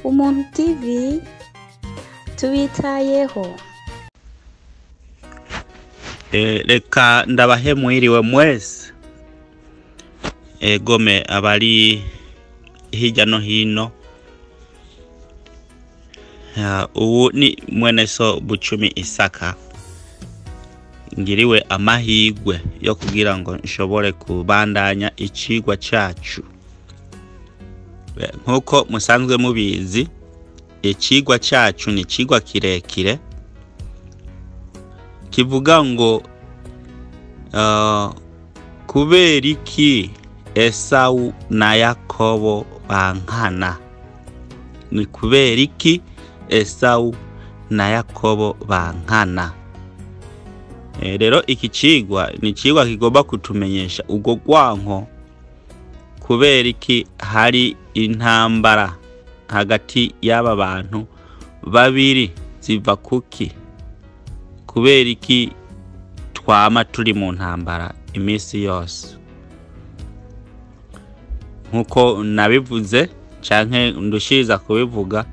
Umuntu TV tubitayeho. Reka ndabahe mwiriwe mwese, egome abari hirya no hino. Ubu ni mwene so Bucumi Isaka, ngiriwe amahirwe yo kugira ngo nshobore kubandanya icigwa cacu. Nkuko musanzwe mubizi, icigwa cacu ni icigwa kirekire kivuga ngo kubera iki Esawu na Yakobo bankana? Ni kubera iki Esawu na Yakobo bankana? Rero iki cigwa ni icigwa kigomba kutumenyesha ubwo rwanko, kubera iki hari intambara hagati y'aba bantu babiri, ziva kuki? Kubera iki twama turi mu ntambara iminsi yose? Nkuko nabivuze canke ndushiriza kubivuga,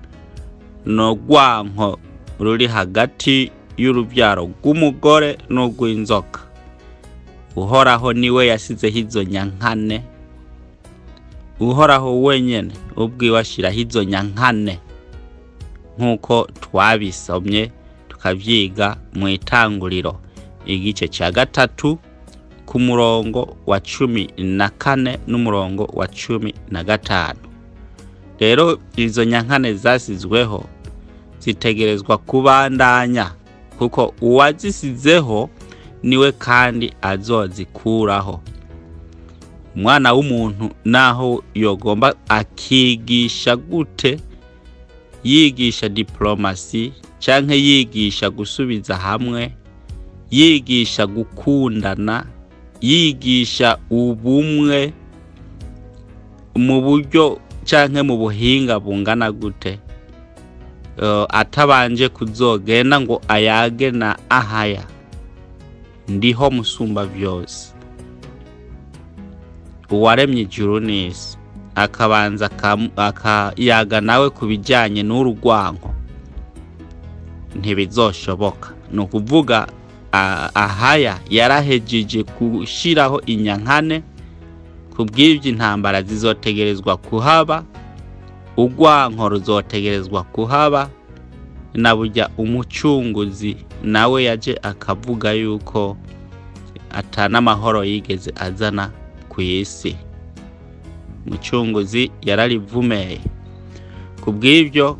no rwanko ruri hagati y'urubyaro rw'umugore n'urw'inzoka. Uhoraho niwe yasizeho izo nyankane, Uhoraho wenyene ubwiwe ashiraho izo nyankane, nkuko twabisomye tukavyiga mu itanguriro igice ca 3 ku murongo wa 14 n'umurongo wa 15. Rero izo nyankane zasizweho zitegerezwa kubandanya, kuko uwazisizeho niwe kandi azozikuraho. Umwana w'umuntu naho yogomba akigisha gute, yigisha diplomasi canke yigisha gusubiza hamwe, yigisha gukundana, yigisha ubumwe mu buryo canke mu buhinga bungana gute, atabanje kuzogenda ngo ayage na ahaya ndiho musumba vyose, uwaremye ijuru n'isi, akabanza akayaga nawe kubijanye n'urugwanko, ntibizoshoboka. Ni ukuvuga ahaya yarahejeje gushiraho inyankane, kubw'ivyo intambara zizotegerezwa kuhaba, urwanko ruzotegerezwa kuhaba. Na burya umucunguzi nawe yaje akavuga yuko atanamahoro yigeze azana ku isi. Umucunguzi yararivumeye. Kubw'ivyo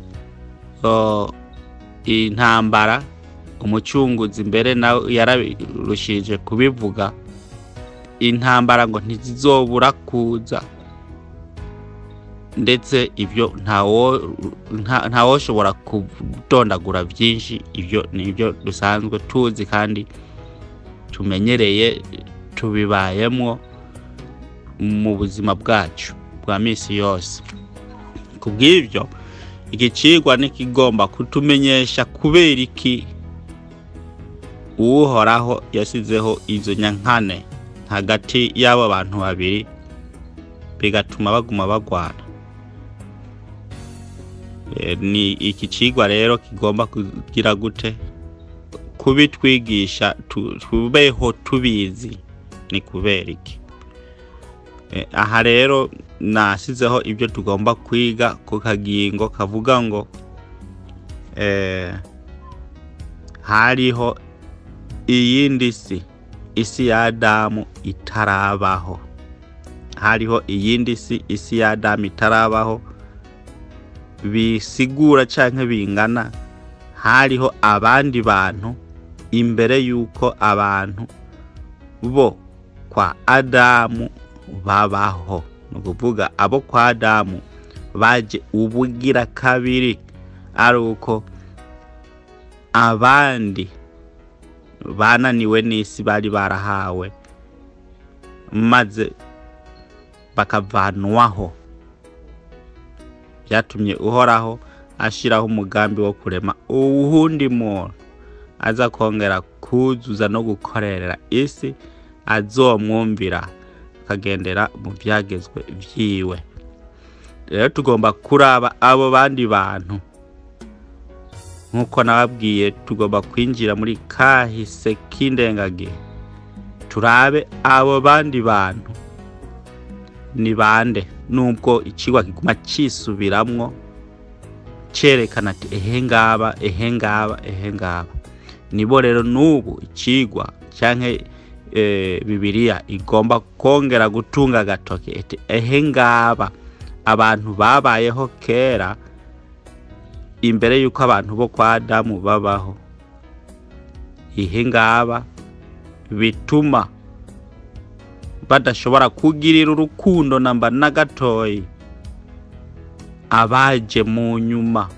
intambara umucunguzi mbere nawe yararushije kubivuga, intambara ngo ntizizobura kuza, ndetse ivyo ntawoshobora kudondagura byinshi. Ivyo nibyo dusanzwe tuzi kandi tumenyereye, tubibayemwo mu buzima bwacu bwa misi yose. Kubw'ivyo igicigwa nikigomba kutumenyesha kubera iki Uhoraho yasizeho izo nyankane hagati y'abo bantu babiri, bigatuma baguma bagwana. Ni iki cigwa rero kigomba kugira gute kubitwigisha, tubeho tubizi ni kubera iki. Aha rero nasizeho ibyo tugomba kwiga ku kagingo kavuga ngo hariho iyindi si, isi ya Adamu itarabaho. Hariho iyindi si, isi ya Adamu itarabaho, bisigura canke bingana hariho abandi bantu imbere yuko abantu bo kwa Adamu babaho. Ni ukuvuga abo kwa Adamu baje ubugira kabiri, ari uko abandi bananiwe n'isi bari barahawe maze bakavanwaho. Byatumye Uhoraho ashiraho umugambi wo kurema uwundi muntu aza kongera kuzuza no gukorera isi, azomwumvira akagendera mu byagezwe vyiwe. Rero tugomba kuraba abo bandi bantu, nk'uko nababwiye, tugomba kwinjira muri kahise k'indengagihe, turabe abo bandi bantu ni bande. Nubwo icigwa kiguma cisubiramwo cerekana ati ehe ngaba, ehe ngaba, ehe ngaba nibo. Rero n'ubu icigwa canke Bibiliya igomba kongera gutunga agatoke ati ehe ngaba abantu babayeho kera imbere yuko abantu bo kwa Adamu babaho, ihe ngaba bituma badashobora kugirira urukundo namba na gatoyi abaje mu nyuma.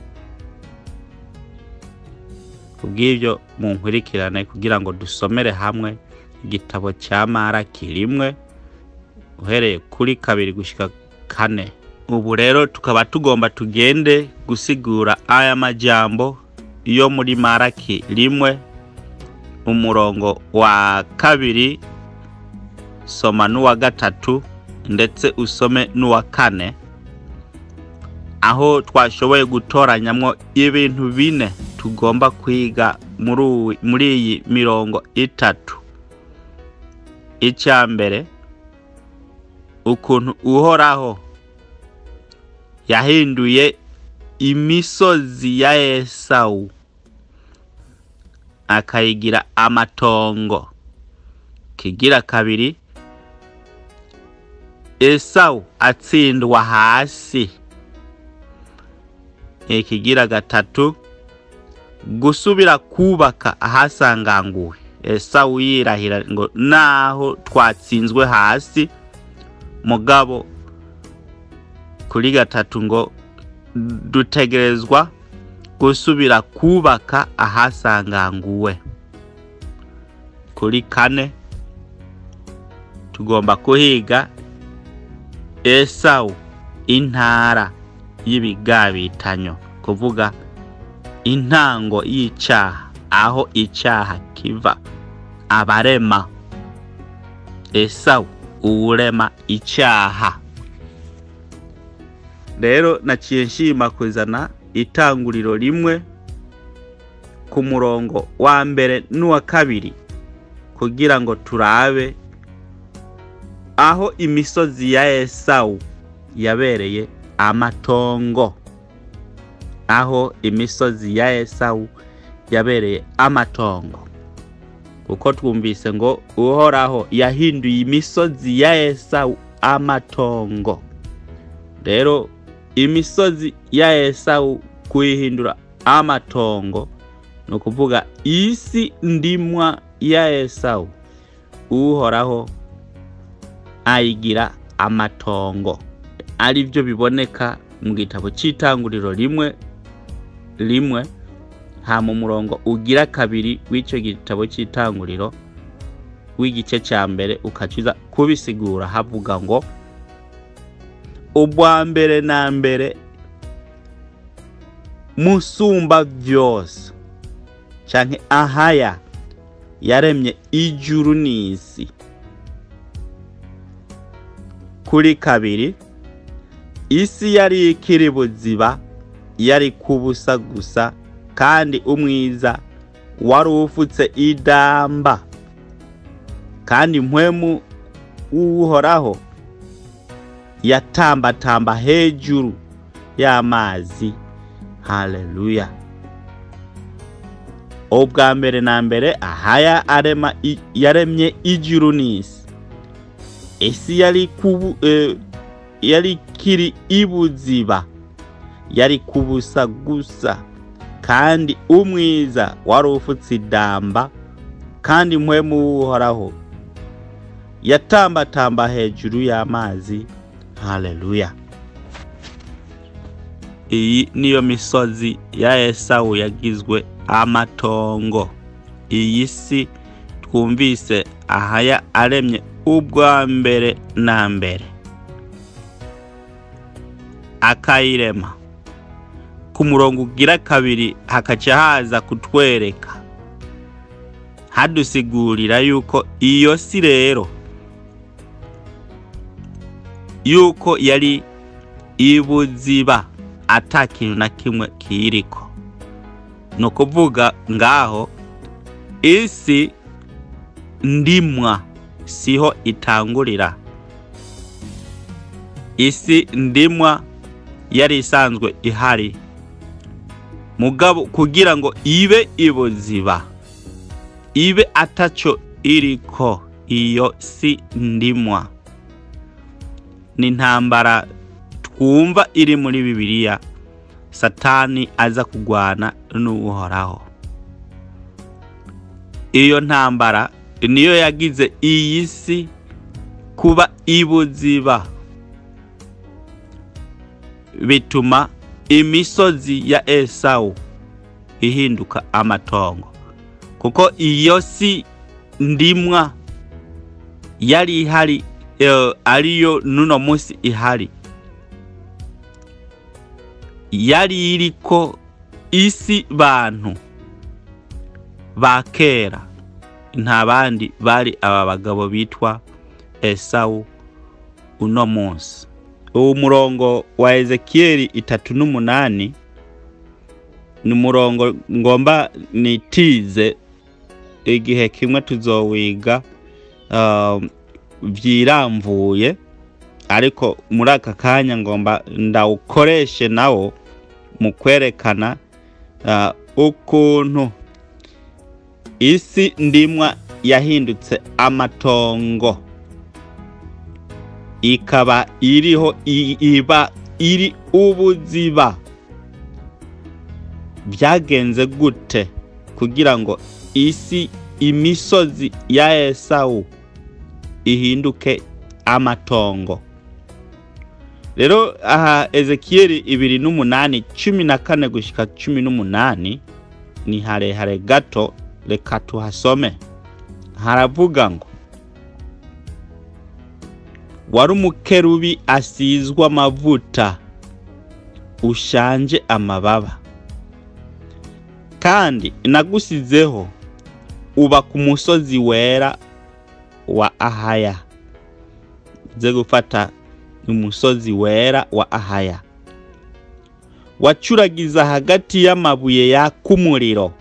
Kubw'ibyo munkurikirane kugira ngo dusomere hamwe igitabo cya Maraki 1 uhereye kuri 2 gushika 4. Ubu rero tukaba tugomba tugende gusigura aya majambo yo muri Maraki 1 umurongo wa 2, soma n'uwa 3 ndetse usome n'uwa 4, aho twashoboye gutoranyamwo ibintu 4 tugomba kwiga muri iyi mirongo 3. Icya mbere, ukuntu Uhoraho yahinduye imisozi ya Esawu akayigira amatongo. Kigira 2, Esawu atsindwa hasi. Ikigira 3, gusubira kubaka ahasanganguwe. Esawu yirahira ngo naho twatsinzwe hasi, mugabo kuri 3 ngo dutegerezwa gusubira kubaka ahasanganguwe. Kuri 4, tugomba kuhiga Esawu intara y'ibigabitanyo, kuvuga intango y'icaha, aho icaha kiva, abarema. Esawu uwurema icaha. Rero naciye nshima kuzana itanguriro 1 ku murongo wa 1 n'uwa 2 kugira ngo turabe aho imisozi ya Esawu yabereye amatongo. Aho imisozi ya Esawu yabereye amatongo, kuko twumvise ngo Uhoraho yahinduye imisozi ya Esawu amatongo. Rero imisozi ya Esawu kuyihindura amatongo no kuvuga isi ndimwa ya Esawu Uhoraho ayigira amatongo, ari byo biboneka mu gitabo cy'itanguriro 1:1 ha mu murongo ugira 2 w'icyo gitabo cy'itanguriro w'igice cya mbere, ukaciza kubisigura havuga ngo ubwa mbere na mbere musumba byose canke ahaya yaremye ijuru n'isi. Kuri 2, isi yari ikiri buziba, yari kubusa gusa, kandi umwiza wari ufutse idamba, kandi mpwemu Uhoraho yatambatamba hejuru y'amazi. Haleluya. Ubwa mbere na mbere ahaya arema yaremye ijuru n'isi. Isi yari kiri ibuziba, yari kubusa gusa, kandi umwiza wari ufutse idamba, kandi mpwemu Uhoraho yatambatamba hejuru y'amazi. Haleluya. Iyi niyo misozi ya Esawu yagizwe amatongo. Iyi si twumvise ahaya aremye ubwa mbere na mbere akayirema. Ku murongo ugira 2 hakaca haza kutwereka, hadusigurira yuko iyo si rero yuko yari ibuziba ata kintu na kimwe kiyiriko. Ni ukuvuga ngaho isi ndimwa siho itangurira. Isi ndimwa yari isanzwe ihari, mugabo kugira ngo ibe ibuziba, ibe ataco iriko, iyo si ndimwa. Ni intambara twumva iri muri Bibiliya, Satani aza kugwana n'Uhoraho. Iyo ntambara niyo yagize iyi si kuba ibuziba, bituma imisozi ya Esawu ihinduka amatongo, kuko iyo si ndimwa yari ihari, ariyo nuno musi ihari, yari iriko isi bantu ba kera. Nta bandi bari aba bagabo bitwa Esawu uno munsi. Uwo murongo wa Ezekieli 38 ni umurongo ngomba nitize igihe kimwe tuzowiga vyiramvuye, ariko muri aka kanya ngomba ndawukoreshe nawo mu kwerekana ukuntu isi ndimwa yahindutse amatongo, ikaba iriho iba iri ubuziba. Byagenze gute kugira ngo isi imisozi ya Esawu ihinduke amatongo? Rero aha Ezekieli 28 14 gushika 18 ni harehare gato, reka tuhasome. Haravuga ngo wari umukerubi asizwe amavuta ushanje amababa, kandi nagusizeho uba ku musozi wera wa Ahaya. Ze gufata umusozi wera wa Ahaya, wacuragiza hagati y'amabuye yakumuriro,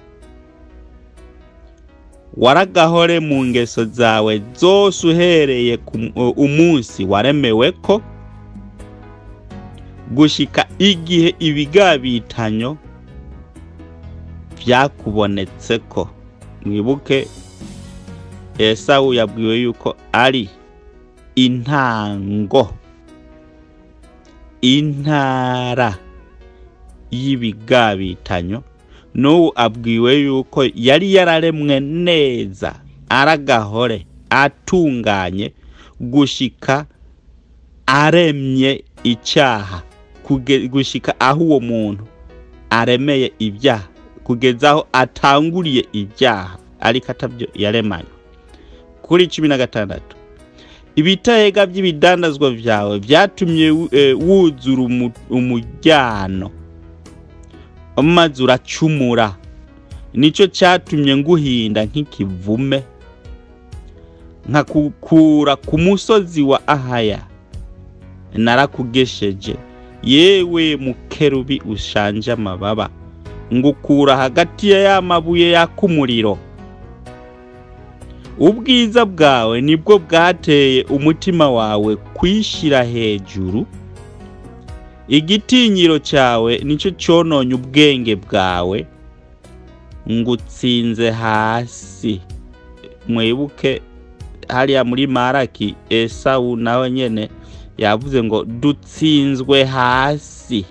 waragahore mu ngeso zawe zose uhereye umunsi waremeweko gushika igihe ibigabitanyo byakubonetseko. Mwibuke Esawu yabwiwe yuko ari intango, intara y'ibigabitanyo. N'ubu abwiwe yuko yari yararemwe neza, aragahore atunganye gushika aremye icyaha, gushika aho uwo muntu aremeye ibyaha, kugeza aho atanguriye ibyaha ariko atabyo yaremanye. Kuri 16, ibitahega by'ibidandazwa byawe byatumye wuzura umujyano, maze uracumura, nicyo cyatumye nguhinda nk'ikivume, nkakukura ku musozi wa Ahaya. Narakugesheje yewe mukerubi ushanje amababa, ngukura hagati ya mabuye yakumuriro. Ubwiza bwawe nibwo bwateye umutima wawe kwishira hejuru, igitinyiro cyawe nicyo cyononye ubwenge bwawe, ngutsinze hasi. Mwibuke hariya muri Maraki, Esawu nawe nyene yavuze ngo dutsinzwe hasi,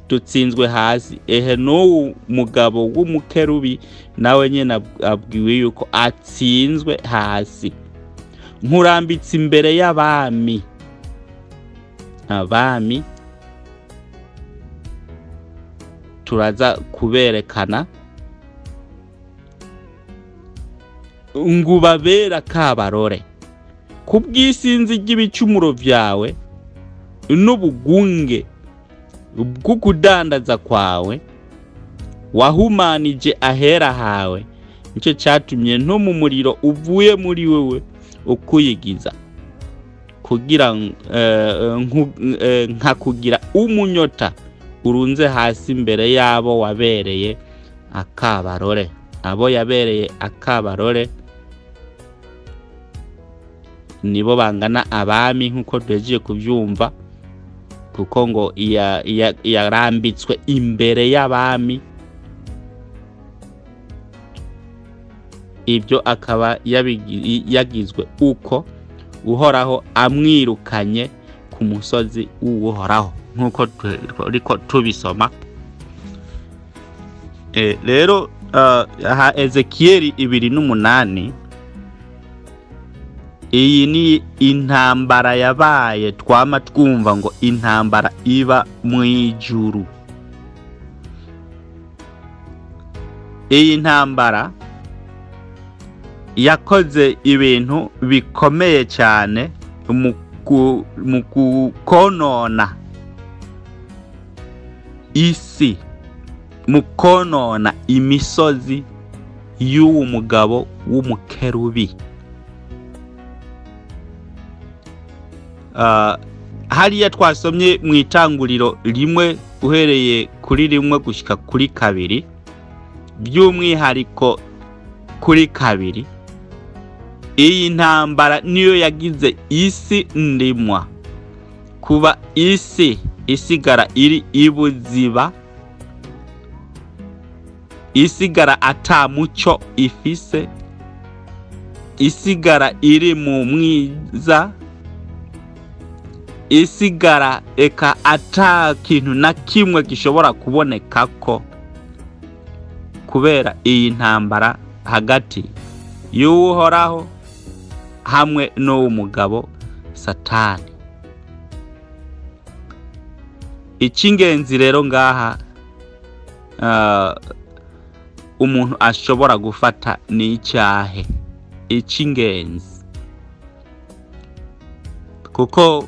dutsinzwe hasi. Ehe, n'uwo mugabo w'umukerubi nawe nyene abwiwe yuko atsinzwe hasi. Nkurambitse imbere y'abami, abami turaza kuberekana, ngubabera kabarore kubw'isinzi ry'ibicumuro byawe n'ubugunge bw'ukudandaza kwawe wahumanije ahera hawe, nicyo cyatumye nto mu muriro uvuye muri wewe ukuyigiza. Kugira nka kugira umunyota urunze hasi imbere yabo wabereye akabarore. Abo yabereye akabarore nibo bangana abami nkuko duhejeje kubyumva, kuko ngo yarambitswe imbere y'abami. Ibyo akaba yagizwe uko Uhoraho amwirukanye ku musozi w'Uhoraho, nkuko turiko tubisoma. Rero aha Ezekiyeli 28, iyi ni intambara yabaye twama twumva ngo intambara iba mu ijuru. Iyi ntambara yakoze ibintu bikomeye cyane mu konona isi, mu konona imisozi y'uwo mugabo w'umukerubi. Hariya twasomye mu itanguriro 1 uhereye kuri 1 gushika kuri 2, by'umwihariko kuri 2, iyi ntambara niyo yagize isi ndimwa kuba isi isigara iri ibuziba, isigara ata muco ifise, isigara iri mu mwiza, isigara eka ata kintu na kimwe gishobora kubonekako, kubera iyi ntambara hagati y'Uhoraho hamwe n'uwo mugabo Satani. Icy'ingenzi rero ngaha umuntu ashobora gufata ni icyahe? Icy'ingenzi, kuko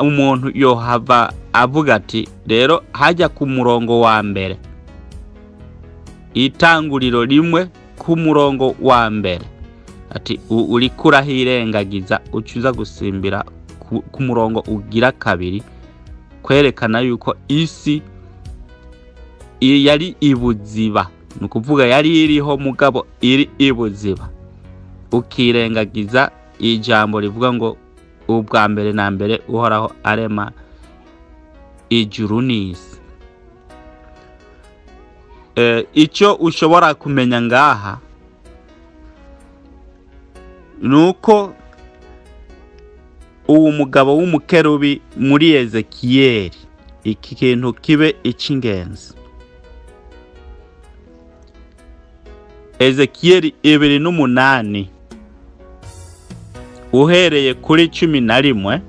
umuntu yohava avuga ati rero hajya ku murongo wa mbere, itanguriro 1 ku murongo wa mbere, ati uriko urahirengagiza ucuza gusimbira ku murongo ugira 2, kwerekana yuko isi yari ibuziba, ni ukuvuga yari iriho mugabo iri ibuziba, ukirengagiza ijambo rivuga ngo ubwa mbere na mbere Uhoraho arema ijuru n'isi. Icyo ushobora kumenya ngaha nuko uwo mugabo w'umukerubi muri Ezekiyeli, iki kintu kibe icy'ingenzi. Ezekiyeli 28 uhereye kuri 11,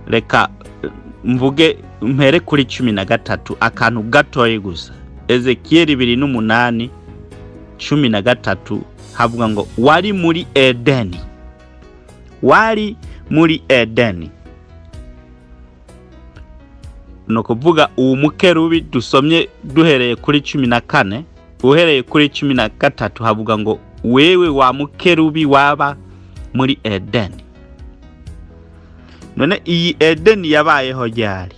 reka mvuge mpere kuri 13 akantu gatoyi gusa. Ezekiyeli 28 13 havuga ngo wari muri Edeni, wari muri Edeni. No kuvuga uwo mukerubi dusomye duhereye kuri 14, uhereye kuri 13 havuga ngo wewe wa mukerubi waba muri Edeni. None iyi Edeni yabayeho ryari?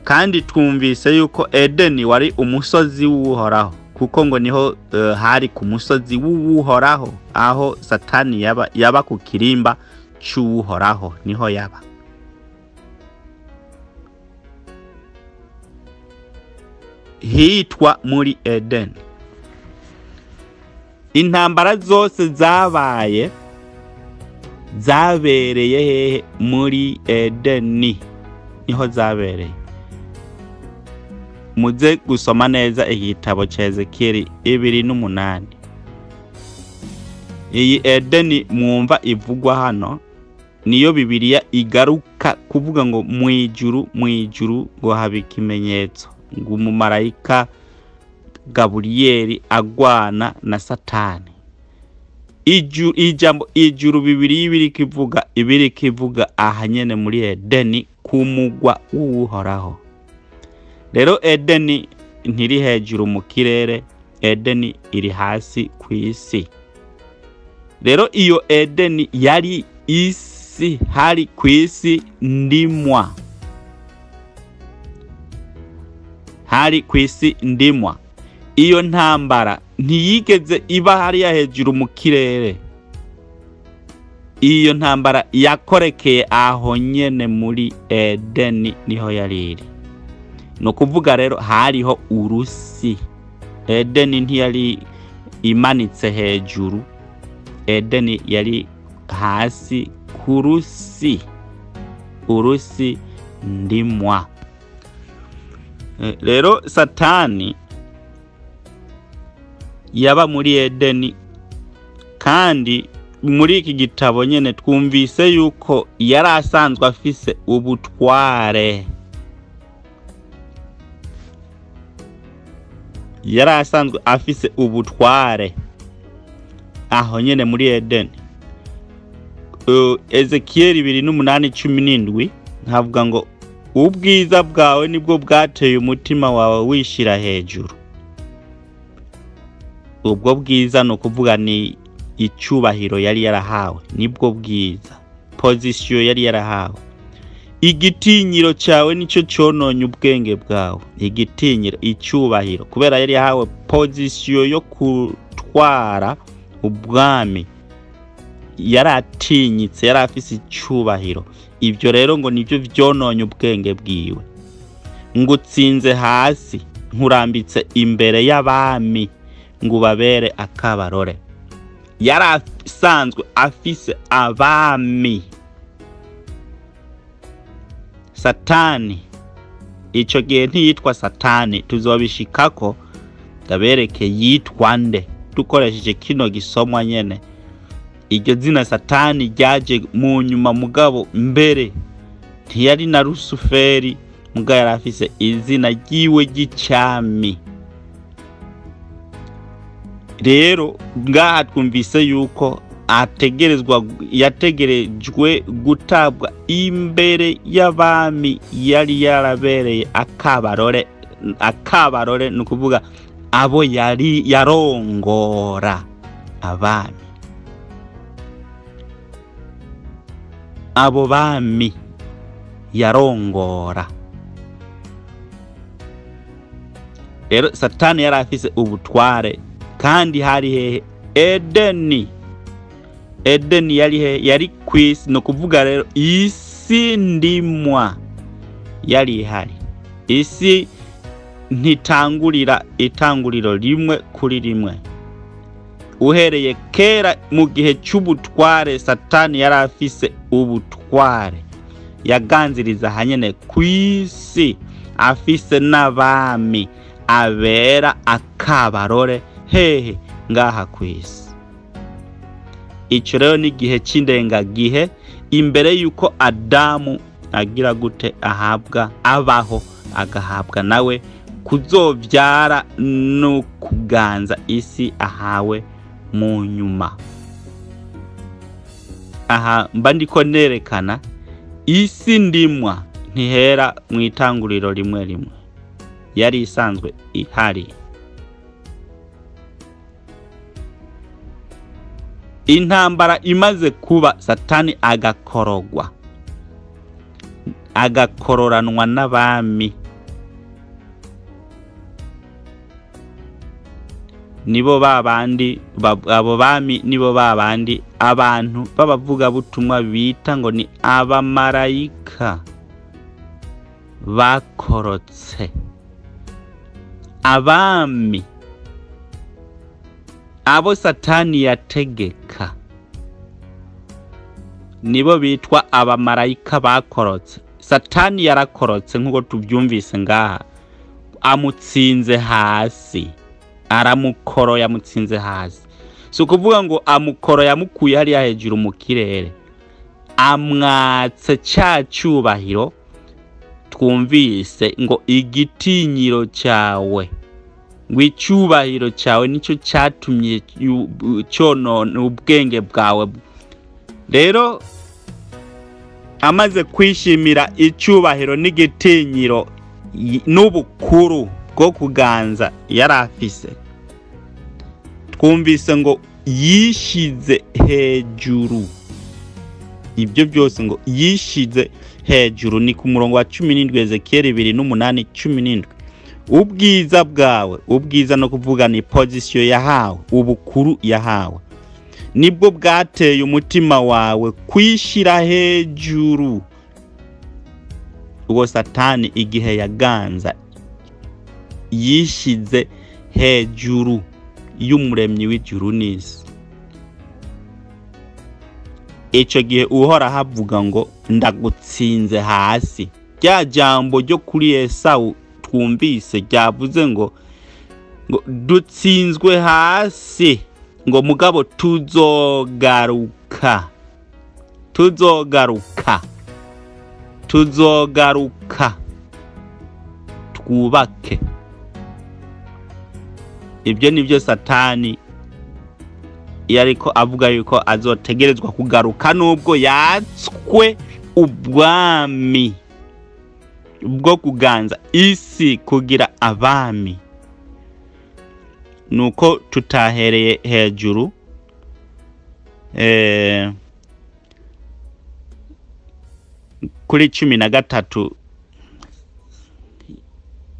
Kandi twumvise yuko Edeni wari umusozi w'Uhoraho, kuko ngo niho hari ku musozi w'Uhoraho aho Satani yaba ku kirimba cy'Uhoraho, niho yaba. Hitwa muri Edeni. Intambara zose zabaye zabereye hehe? Muri Edeni niho zabereye. Muze gusoma neza igitabo cya Ezekiyeli 28. Iyi Edeni mwumva ivugwa hano niyo Bibiliya igaruka kuvuga ngo mu ijuru, mu ijuru ngo haba ikimenyetso, ngo umumarayika Gaburiyeli agwana na Satani. Ijambo ijuru Bibiliya ibiri kivuga aha nyene muri Edeni ku mugwa w'Uhoraho. Rero Edeni ntiri hejuru mu kirere, Edeni iri hasi ku isi. Rero iyo Edeni yari isi, hari ku isi ndimwa, hari ku isi ndimwa. Iyo ntambara ntiyigeze iba hariya hejuru mu kirere. Iyo ntambara yakorekeye aho nyene muri Edeni, niho yari iri. Ni ukuvuga rero hariho urusi. Edeni ntiyari imanitse hejuru, Edeni yari hasi ku rusi, urusi ndimwa. Rero Satani yaba muri Edeni, kandi muri iki gitabo nyene twumvise yuko yari asanzwe afise ubutware, yari asanzwe afise ubutware aho nyene muri Edeni. Ezekiyeli 28:17 havuga ngo ubwiza bwawe nibwo bwateye umutima wawe wishira hejuru. Ubwo bwiza ni ukuvuga ni icyubahiro yari yarahawe, nibwo bwiza, pozisiyo yari yarahawe. Igitinyiro cyawe nicyo cyononye ubwenge bwawe, igitinyiro, icyubahiro, kubera yari yahawe pozisiyo yo gutwara ubwami, yaratinyitse, yari afise icyubahiro. Ibyo rero ngo nibyo byononye ubwenge bwiwe. Ngutsinze hasi, nkurambitse imbere y'abami, ngo ubabere akabarore. Yari asanzwe afise abami. Satani ico gihe ntiyitwa Satani, tuzobishikako ndabereke yitwa nde dukoresheje kino gisomwa nyene. Iryo zina Satani ryaje mu nyuma, mugabo mbere ntiyari na Rusuferi, mugabo yari afise izina ryiwe ry'icami. Rero ngaha twumvise yuko yategerejwe gutabwa imbere y'abami yari yarabereye akabarore. Akabarore ni ukuvuga abo yari yarongora, abami, abo bami yarongora. Rero Satani yari afise ubutware, kandi hari hehe? Edeni. Edeni yari he? Yari kwisi. No kuvuga rero isi ndimwa yari ihari. Isi ntitangurira itanguriro rimwe kuri rimwe. Uhereye kera mu gihe cy'ubutware, Satani yari afise ubutware, yaganziriza hanyene kwisi, afise n'abami abera akabarore hehe? Ngaha kwisi. Ico rero ni igihe c'indengagihe, imbere yuko Adamu agira gute ahabwa, abaho agahabwa nawe kuzovyara no kuganza isi ahawe mu nyuma. Aha mba ndiko nerekana isi ndimwa ntihera mu itanguriro rimwe rimwe, yari isanzwe ihari. Intambara imaze kuba, Satani agakorogwa, agakororanwa n'abami, nibo babandi, abo bami nibo babandi abantu b'abavugabutumwa bita ngo ni abamarayika bakorotse. Abami abo Satani yategeka nibo bitwa abamarayika bakorotse. Satani yarakorotse nk'uko tubyumvise ngaha, amutsinze hasi, aramukoro, yamutsinze hasi. Si ukuvuga ngo amukoro yamukuye hariya hejuru mu kirere, amwatse cya cyubahiro twumvise ngo igitinyiro cyawe, ngo icyubahiro cyawe nicyo cyatumye cyonona ubwenge bwawe. Rero amaze kwishimira icyubahiro n'igitinyiro n'ubukuru bwo kuganza yari afise, twumvise ngo Yishize hejuru. Ibyo byose ngo yishize hejuru ni ku murongo wa 17, Ezekiyeli 28:17. Ubwiza bwawe, ubwiza no kuvuga ni position yahawe, ubukuru yahawe, nibwo bwateye umutima wawe kwishira hejuru. Uwo Satani igihe yaganza yishize hejuru y'umuremyi w'ijuru n'isi. Ico gihe Uhoraho avuga ngo ndagutsinze hasi. Rya jambo ryo kuri Esawu twumvise ryavuze ngo dutsinzwe hasi, ngo mugabo tuzogaruka, tuzogaruka, tuzogaruka twubake. Ibyo nibyo Satani yariko avuga yuko azotegerezwa kugaruka nubwo yatswe ubwami bwo kuganza isi kugira abami. Nuko tutahereye hejuru kuri 13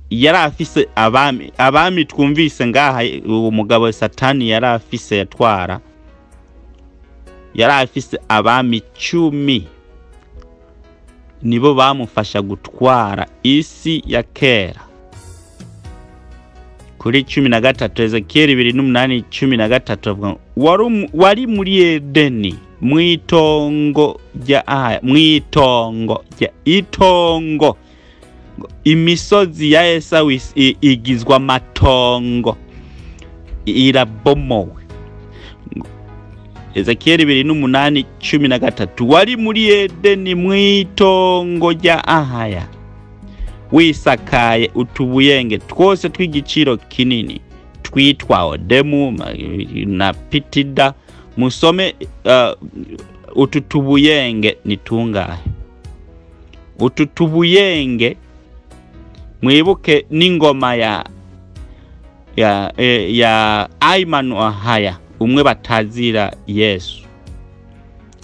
yari afise abami. Abami twumvise ngaha uwo mugabo Satani yari afise yatwara, yari afise abami 10 nibo bamufasha gutwara isi ya kera. Kuri 13 Ezekiyeli 28:13 avuga wari muri Edeni mwitongo rya Ahaya, mwitongo rya itongo. Imisozi ya Esawu igizwa amatongo, irabomowe. Ezekiyeli 28:13 wari muri Edeni mwitongo rya Ahaya, wisakaye utubuyenge twose tw'igiciro kinini twitwa Odemu na Pitida. Musome utu tubuyenge ni tungahe? Utu tubuyenge mwibuke n'ingoma ya Aimanu Ahaya, umwe batazira Yesu,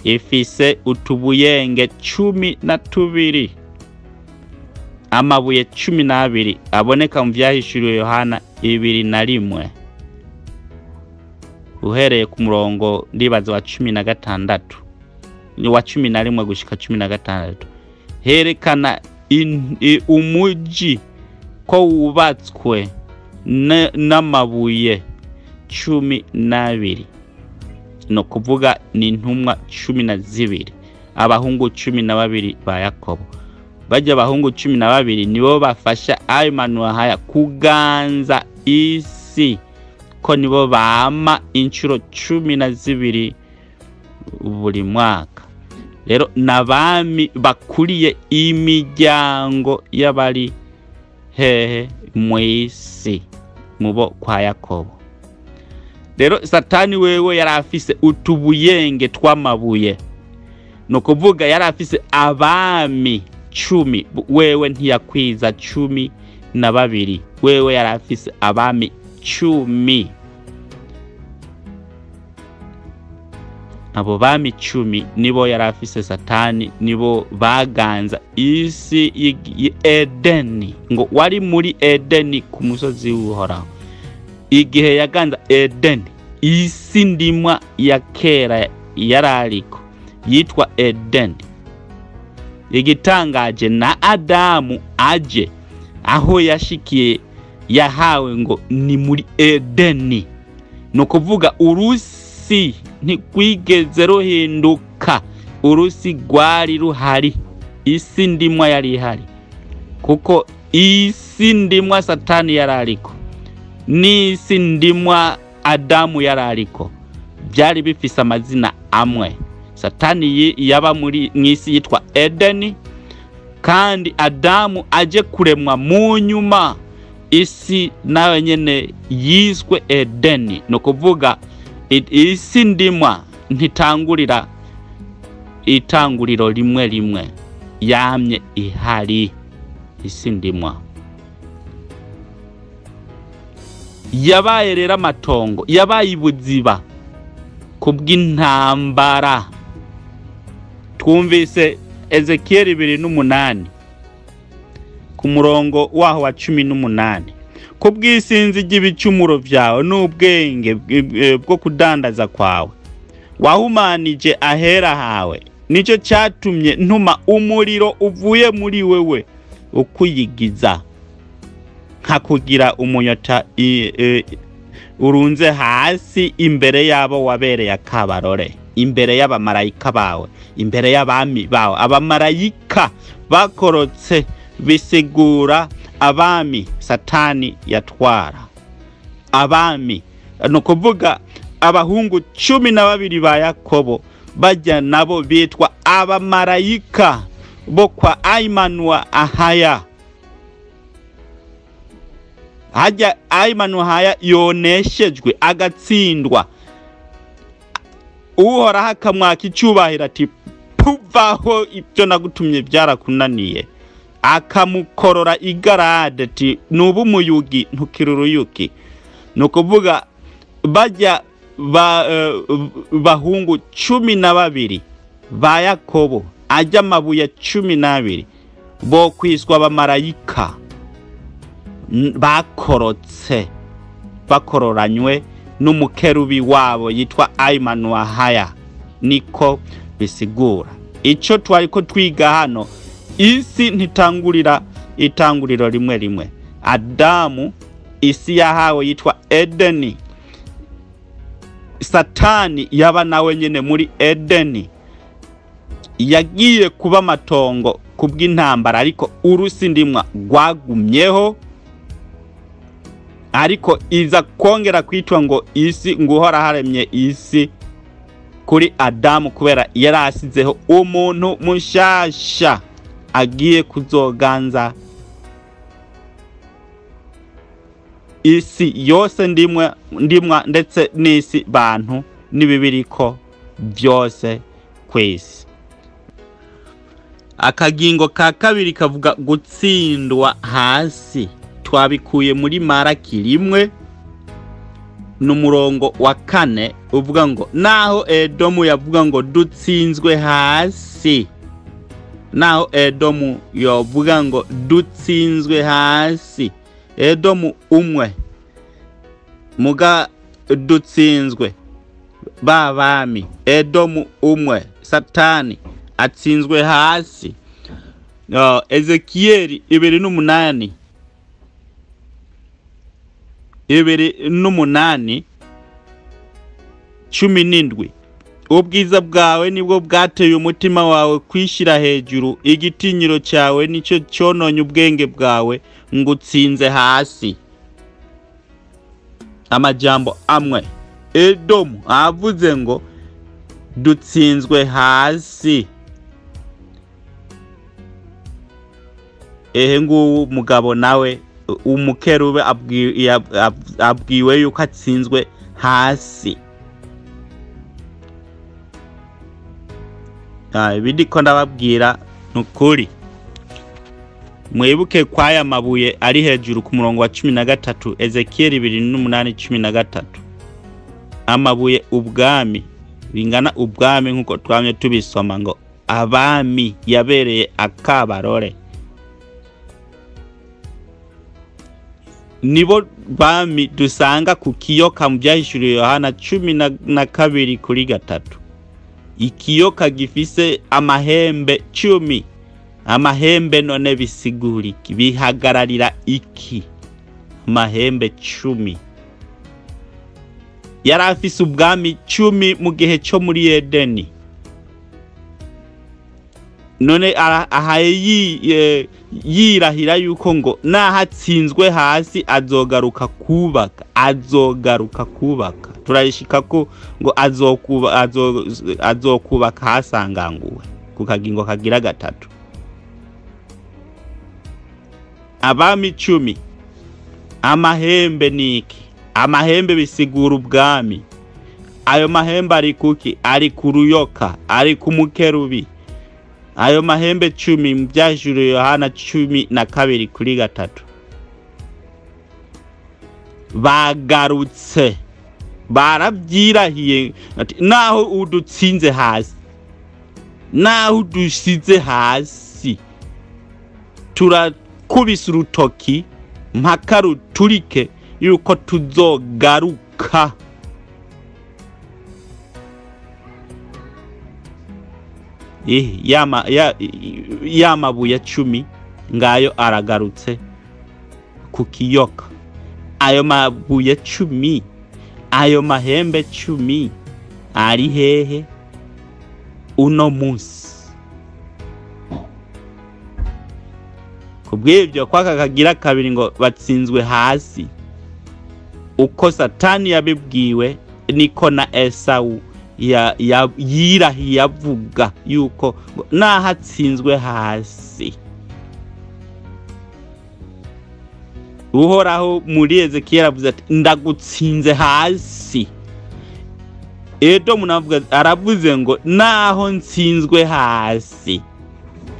ifise utubuyenge 12, amabuye 12 aboneka mu vyahishuriwe Yohana 2:1 uhereye ku murongo ndibaza wa 16 ni wa 11 gushika 16, herekana umuji ko wubatswe n'amabuye 12, no kuvuga ni intumwa 12, abahungu 12 ba Yakobo. Bajya abahungu 12 nibo bafasha Aimanu Ahaya kuganza isi, ko nibo bama inshuro 12 buri mwaka. Rero nabami bakuriye imiryango y'abari hehe mwisi mubo kwa Yakobo. Rero Satani wewe yari afise utubuyenge tw'amabuye, no kuvuga yari afise abami 10, wewe ntiyakwiza 12, wewe yari afise abami 10. Abo bami 10 nibo yari afise Satani, nibo baganza isi Edeni. Ngo wari muri Edeni ku musozi w'Uhoraho. Igihe yaganza Edeni, isi ndimwa ya kera yarariko yitwa Edeni. Igitangaje na Adamu aje aho yashikiye yahawe ngo ni muri Edeni, no kuvuga urusi ntikwigeze ruhinduka, urusi rwari ruhari, isi ndimwa yari ihari, kuko isi ndimwa Satani yarariko n'isi ndimwa Adamu yarariko, byari bifise amazina amwe. Satani yaba muri mwisi yitwa Edeni, kandi Adamu aje kuremwa mu nyuma isi nawe nyene yiswe Edeni. No kuvuga isi ndimwa ntitangurira itanguriro rimwe rimwe, yamye ihari isi ndimwa. Yabaye rero amatongo, yabaye ibuziba. Kubw'intambara. Twumvise Ezekiyeli 28 ku murongo waho wa 18, kubw'isinzi ry'ibicumuro vyawe n'ubwenge bwo kudandaza kwawe wahumanije ahera hawe, nicyo cyatumye ntuma umuriro uvuye muri wewe ukuyigiza, nkakugira umunyota urunze hasi imbere yabo wabereye akabarore, imbere y'abamarayika bawe, imbere y'abami bawe. Abamarayika bakorotse bisigura abami Satani yatwara. Abami ni ukuvuga abahungu 12 ba Yakobo, bajya nabo bitwa abamarayika bo kwa Aimanwa Ahaya. Hajya Aimanwa Ahaya yoneshejwe agatsindwa, Uhoraho akamwaka icyubahiro ati puvaho ibyo nagutumye byarakunaniye, akamukorora igarade ati nubu umuyugi ntukiri uruyuki. Ni ukuvuga bajya bahungu 12 ba Yakobo, ajya amabuye 12 bo kwiswa abamarayika bakorotse, bakororanywe n'umukerubi wabo yitwa Aimanwa Haya. Niko bisigura icyo twari ko twiga hano. Isi ntitangurira itanguriro rimwe rimwe. Adamu isi yahawe yitwa Edeni, Satani yaba nawe nyene muri Edeni, yagiye kuba amatongo kubw'intambara, ariko urusi ndimwa rwagumyeho, ariko iza kongera kwitwa ngo isi, ngo Uhoraho haremye isi kuri Adamu, kubera yari asizeho umuntu mushasha agiye kuzoganza isi yose ndimwa ndetse n'isi bantu n'ibibiriko byose kwisi. Akagingo ka kabiri kavuga gutsindwa hasi. Twabikuye muri Maraki 1 n'umurongo wa 4 uvuga ngo naho Edomu yavuga ngo dutsinzwe hasi, naho Edomu yavuga ngo dutsinzwe hasi, Edomu umwe muga dutsinzwe babami, Edomu umwe Satani atsinzwe hasi. Ezekiyeli 28 28 17, ubwiza bwawe nibwo bwateye umutima wawe kwishira hejuru, igitinyiro cyawe nicyo cyononye ubwenge bwawe, ngo utsinze hasi. Amajambo amwe Edomu avuze ngo dutsinzwe hasi. Ehe nguwu mugabo nawe umukerube abwiwe yuko atsinzwe hasi. Ibindi ko ndababwira nukuri, mwibuke kwaya mabuye ari hejuru ku murongo wa 13, Ezekiyeli 28:13. Amabuye ubwami bingana ubwami nkuko twamye tubisoma ngo abami yabereye akabarore, nibo bami dusanga ku kiyoka mu byahishuriwe Yohana 12:3. Ikiyoka gifise amahembe 10. Amahembe none bisigura iki? Bihagararira iki? Amahembe 10. Yari afise ubwami 10 mu gihe cyo muri Edeni. None ahaye yirahira yuko ngo nahatsinzwe hasi azogaruka kubaka, azogaruka kubaka. Turayishika ko ngo azokubaka hasanganguwe ku kagingo kagira 3. Abami 10. Amahembe niki? Amahembe bisigura ubwami. Ayo mahembe ari kuki? Ari ku ruyoka, ari ku mukerubi. Ayo mahembe 10 mu byahishuriwe Yohana 12:3. Bagarutse Barabyirahiye ati naho udutsinze hasi, naho udusize hasi, turakubisa urutoki mpaka ruturike yuko tuzogaruka. Ya mabuye 10 ngayo aragarutse ku kiyoka. Ayo mabuye 10, ayo mahembe 10 ari hehe uno munsi? Kubw'ibyo kwaka kagira kabiri ngo batsinzwe hasi, uko Satani yabibwiwe niko na Esawu yirahiye avuga yuko naho atsinzwe hasi. Uhoraho muri Ezekiyeli avuze ati ndagutsinze hasi. Edomu navuga aravuze ngo naho nsinzwe hasi,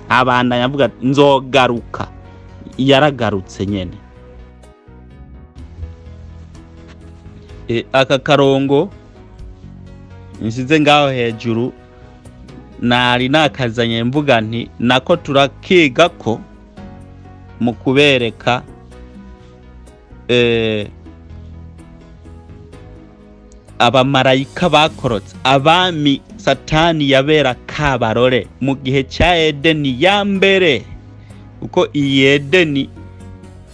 abandanya avuga ati nzogaruka. Yaragarutse nyene. Aka karongo nsize ngaho hejuru nari nakazanye mvuga nti nako turakiga ko mu kubereka abamarayika bakorotse, abami Satani yabera kabarore mu gihe cya Edeni ya mbere. Kuko iyi Edeni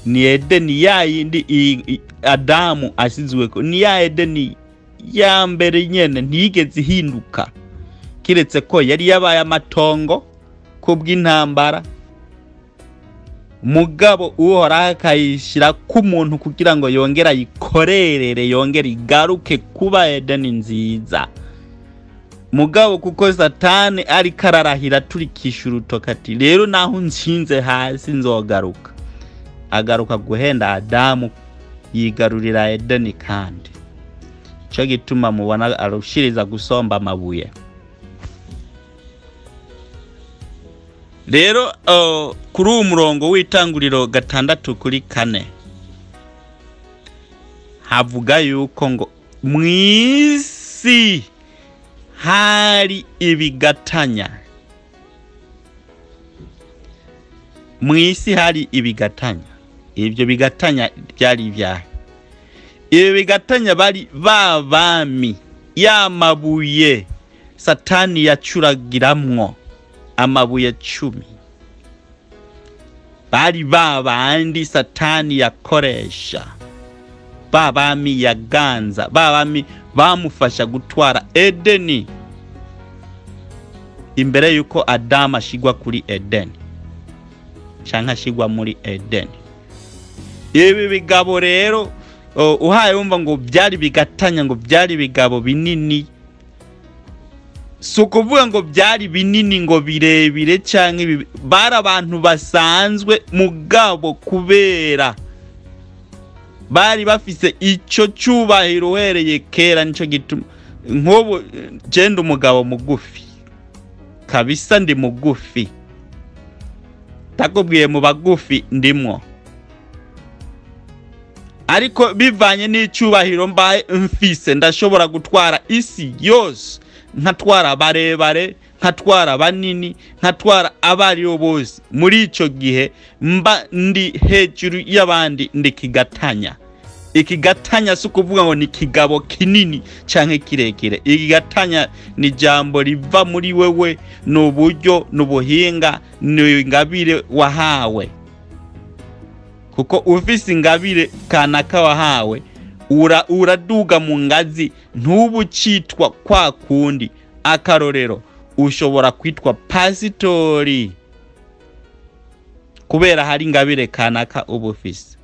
ni Edeni ya yindi Adamu asizwe, ni ya Edeni ya mbere nyene, ntiyigeze ihinduka kiretse ko yari yabaye amatongo kubw'intambara. Mugabo Uhoraho akayishyira k'umuntu kugira ngo yongere ayikorerere, yongere igaruke kuba Edeni nziza. Mugabo kuko Satani ariko ararahira aturikisha urutoki ati rero naho nshinze hasi nzogaruka, agaruka guhenda Adamu yigarurira Edeni. Kandi cyo gituma mubona arushiriza gusomba amabuye. Rero kuri uwo murongo w'itanguriro 6:4 havuga yuko ngo mw'isi hari ibigatanya. Mw'isi hari ibigatanya. Ibyo bigatanya byari ibyahe? Ibi bigatanya bari babami, ya mabuye Satani yacuragiramwo amabuye 10, bari babandi Satani yakoresha, babami yaganza, babami bamufasha gutwara Edeni imbere yuko Adamu ashigwa kuri Edeni canke ashigwa muri Edeni. Ibi bigabo rero uhaye wumva ngo byari bigatanya, ngo byari bigabo binini, si ukuvuga ngo byari binini ngo birebire canke bari abantu basanzwe, mugabo kubera bari bafise ico cyubahiro uhereye kera. Nico gituma nk'ubu genda umugabo mugufi kabisa, ndi mugufi, takubwiye mu bagufi ndimwo, ariko bivanye n'icyubahiro mbaye mfise ndashobora gutwara isi yose, nkatwara barebare, nkatwara banini, nkatwara abariyo bose. Muri ico gihe mba ndi hejuru y'abandi, ndi kigatanya. Ikigatanya si ukuvuga ngo ni ikigabo kinini canke kirekire. Ikigatanya ni ijambo riva muri wewe, ni uburyo, ni ubuhinga, ni ingabire wahawe. Kuko ufise ingabire kanaka wahawe, uraduga mu ngazi, ntubu ucitwa kwa kundi. Akarorero, ushobora kwitwa pasitori kubera hari ingabire kanaka uba ufise.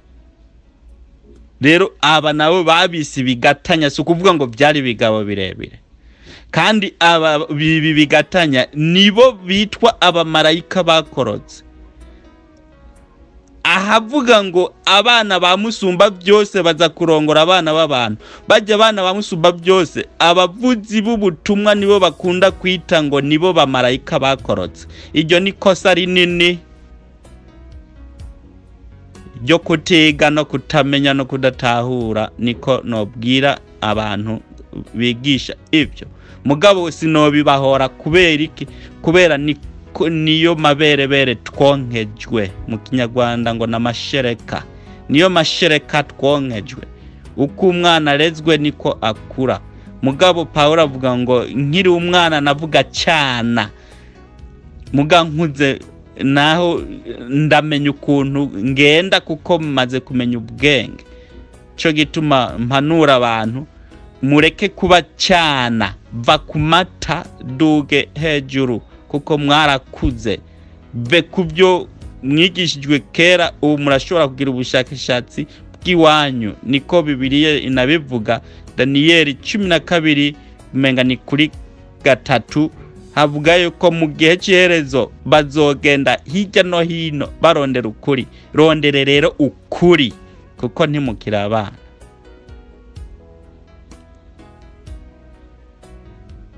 Rero aba nabo babise bigatanya, si ukuvuga ngo byari bigabo birebire. Kandi aba bibi bigatanya nibo bitwa abamarayika bakorotse. Ahavuga ngo abana ba Musumba byose baza kurongora abana b'abantu, bajya abana ba Musumba byose, abavuzi b'ubutumwa nibo bakunda kwita ngo nibo bamarayika bakorotse. Iryo ni kosa rinini. ryo kutiga no kutamenya no kudatahura, niko nobwira abantu bigisha ibyo. Mugabo sinobibahora kubera iki? Kubera niyo maberebere twonkejwe, mu Kinyarwanda ngo namashereka, niyo mashereka twonkejwe. Uko umwana arezwe niko akura. Mugabo Pawulo avuga ngo nkiri umwana navuga cyana, muga nkuze naho ndamenya ukuntu ngenda, kuko maze kumenya ubwenge. Cyo gituma mpanura abantu, mureke kuba cyana, va ku mata duge hejuru, kuko mwarakuze. Ve ku byo mwigishijwe kera, ubu murashobora kugira ubushakashatsi bw'iwanyu. Niko Bibiliya inabivuga. Daniyeli 12 umenga ni kuri 3, havuga yuko mu gihe cy'iherezo bazogenda hirya no hino barondera ukuri. Rondere rero ukuri, kuko ntimukiri abana.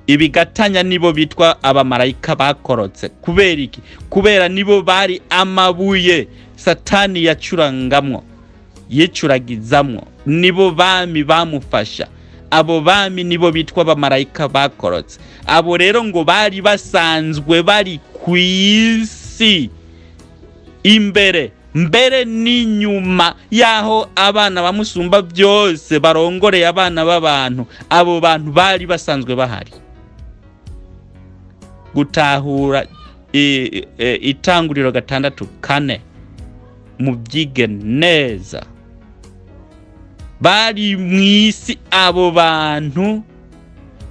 Ibigatanya nibo bitwa abamarayika bakorotse. Kubera iki? Kubera nibo bari amabuye Satani yacurangamwo, yicuragizamwo. Nibo bami bamufasha. Abo bami nibo bitwa abamarayika bakorotse. Abo rero ngo bari basanzwe bari ku isi imbere mbere n'inyuma yaho abana bamusumba byose barongoreye abana b'abantu. Abo bantu bari basanzwe bahari. Gutahura Itanguriro 6:4 mubyige neza. Bari mwisi abo bantu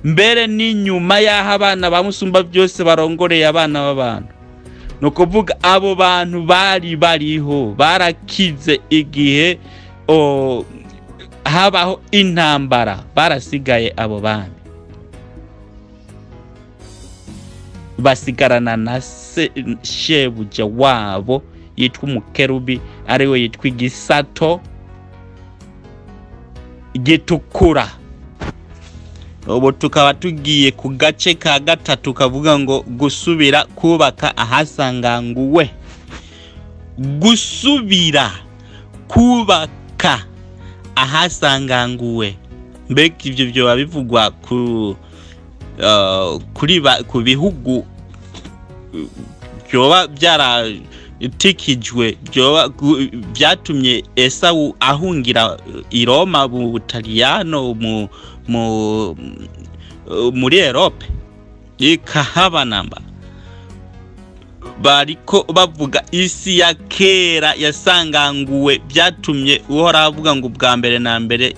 mbere n'inyuma yaho abana bamusumba byose barongoreye abana b'abantu. No kuvuga abo bantu bari bariho, barakize igihe habaho intambara, barasigaye abo bami basigarana na shebuja wabo yitwa umukerubi, ariwe yitwa igisato gitukura. Ubu tukaba tugiye ku gace ka 3 kavuga ngo gusubira kubaka ahasanganguwe. Gusubira kubaka ahasanganguwe, mbega ibyo byo bivugwa ku kuri ku bihugu byoba byaratikijwe, byoba byatumye Esawu ahungira i Roma mu Butaliyano, muri Europe ikahabanamba. Bariko bavuga isi ya kera yasanganguwe, byatumye Uhoraho avuga ngo ubwa mbere na mbere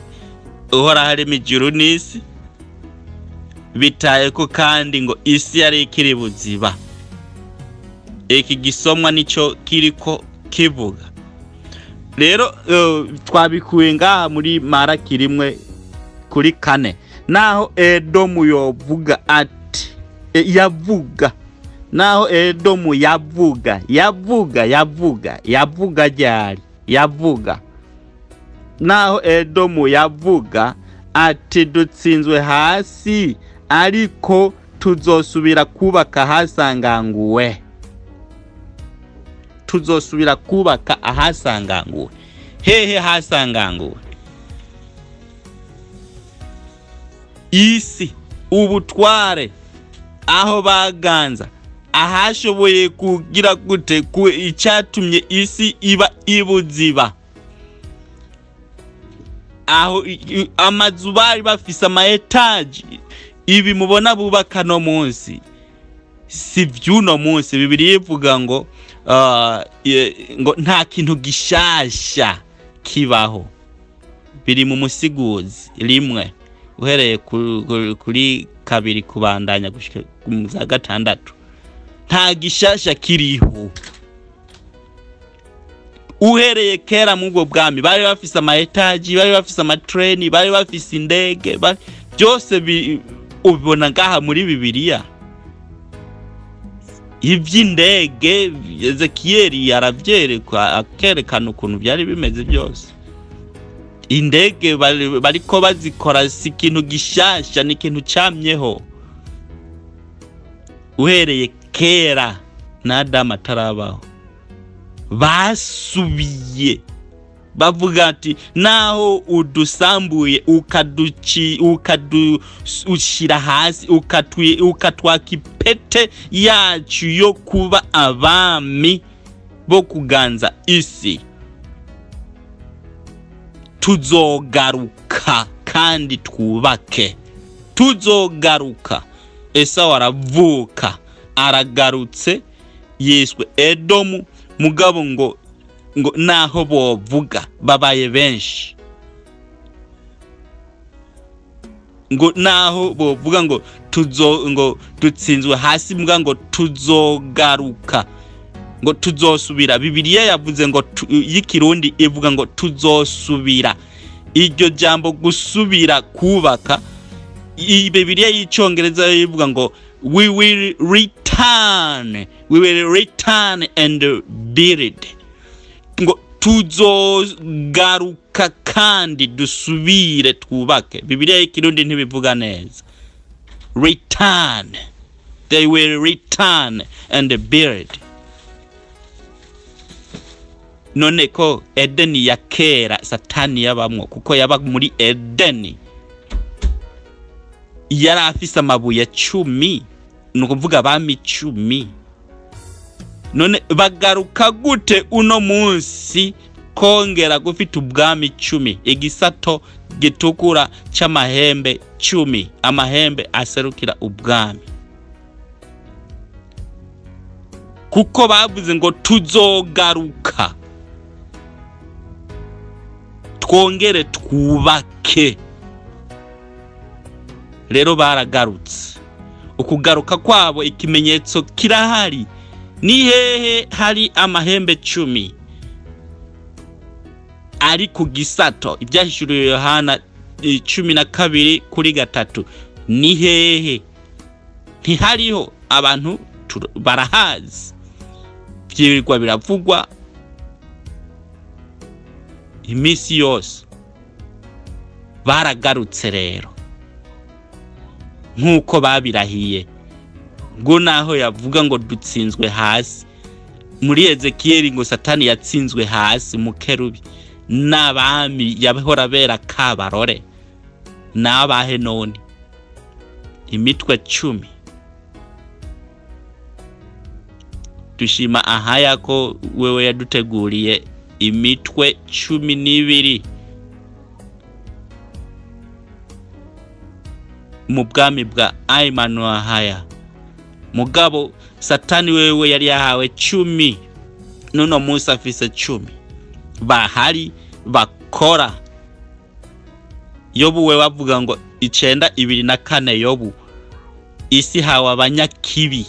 Uhoraho arema ijuru n'isi, bitaye ko kandi ngo isi yari ikiri buziba. Iki gisomwa nico kiriko kivuga. Rero twabikuye ngaha muri Maraki 1:4. Naho Edomu yovuga ati yavuga, naho Edomu yavuga yavuga yavuga yavuga ryari yavuga, naho Edomu yavuga ati dutsinzwe hasi, ariko tuzosubira kubaka ahasanganguwe. Tuzosubira kubaka ahasanganguwe. Hehe hasanganguwe? Isi, ubutware, aho baganza, ahashoboye kugira gute ku icyatumye isi iba ibuziba. Aho amazu bari bafise ama etaje, ibi mubona bubaka no munsi si vy'uno munsi. Bibiliya ivuga ngo ngo nta kintu gishasha kibaho. Biri mu Musiguzi 1 uhereye kuri 2 kubandanya gushika za 6. Nta gishasha kiriho. Uhereye kera mu bwo bwami bari bafise ama etaji, bari bafise ama train, bari bafise indege, byose ubibona ngaha muri Bibiliya. Ivy'indege Ezekiyeli aravyerekwa, akerekana ukuntu byari bimeze byose. Indege bariko bazikora si ikintu gishasha, ni ikintu camyeho uhereye kera na Adamu atarabaho. Basubiye Bavuga ati naho udusambuye ukadushyira hasi ukatwaka ipete yacu yo kuba abami bo kuganza isi, tuzogaruka kandi twubake, tuzogaruka. Esawu aravuka, aragarutse, yiswe Edomu. Mugabo ngo naho bovuga babaye benshi, ngo naho bovuga ngo tuzo ngo dutsinzwe hasi, mbwa ngo tuzogaruka, ngo tuzosubira. Bibiliya yavuze ngo y'ikirundi ivuga ngo tuzosubira. Iryo jambo gusubira kubaka, Bibiliya y'icyongereza ivuga ngo we will return, we will return and build, ngo tuzogaruka kandi dusubire twubake. Bibiliya y'ikirundi ntibivuga neza. Return, they will return and build. None ko Edeni ya kera Satani yabamwo, kuko yaba muri Edeni yari afise amabuye 10, ni ukuvuga abami 10. None bagaruka gute uno munsi kongera gufita ubwami 10, igisato gitukura c'amahembe 10, amahembe aserukira ubwami? Kuko bavuze ngo tuzogaruka twongere twubake. Rero baragarutse. Ukugaruka kwabo ikimenyetso kirahari. Ni hehe hari amahembe 10 ari ku gisato? Ibyahishuriwe Yohana 12:3. Ni hehe? Ntihariho abantu barahazi, byirirwa biravugwa iminsi yose. Baragarutse rero nkuko babirahiye, ngo naho yavuga ngo dutsinzwe hasi muri Ezekiyeli, ngo Satani yatsinzwe hasi mu kerubi n'abami yabahora bera kabarore n'abahe none imitwe 10. Dushima ahaya ko wewe yaduteguriye imitwe 12 mu bwami bwa Ayimanu ahaya. Mugabo Satani wewe yari yahawe 10, nuno munsi afise 10 bahari bakora. Yobu we bavuga ngo 9:24 Yobu isi hawe abanyakibi,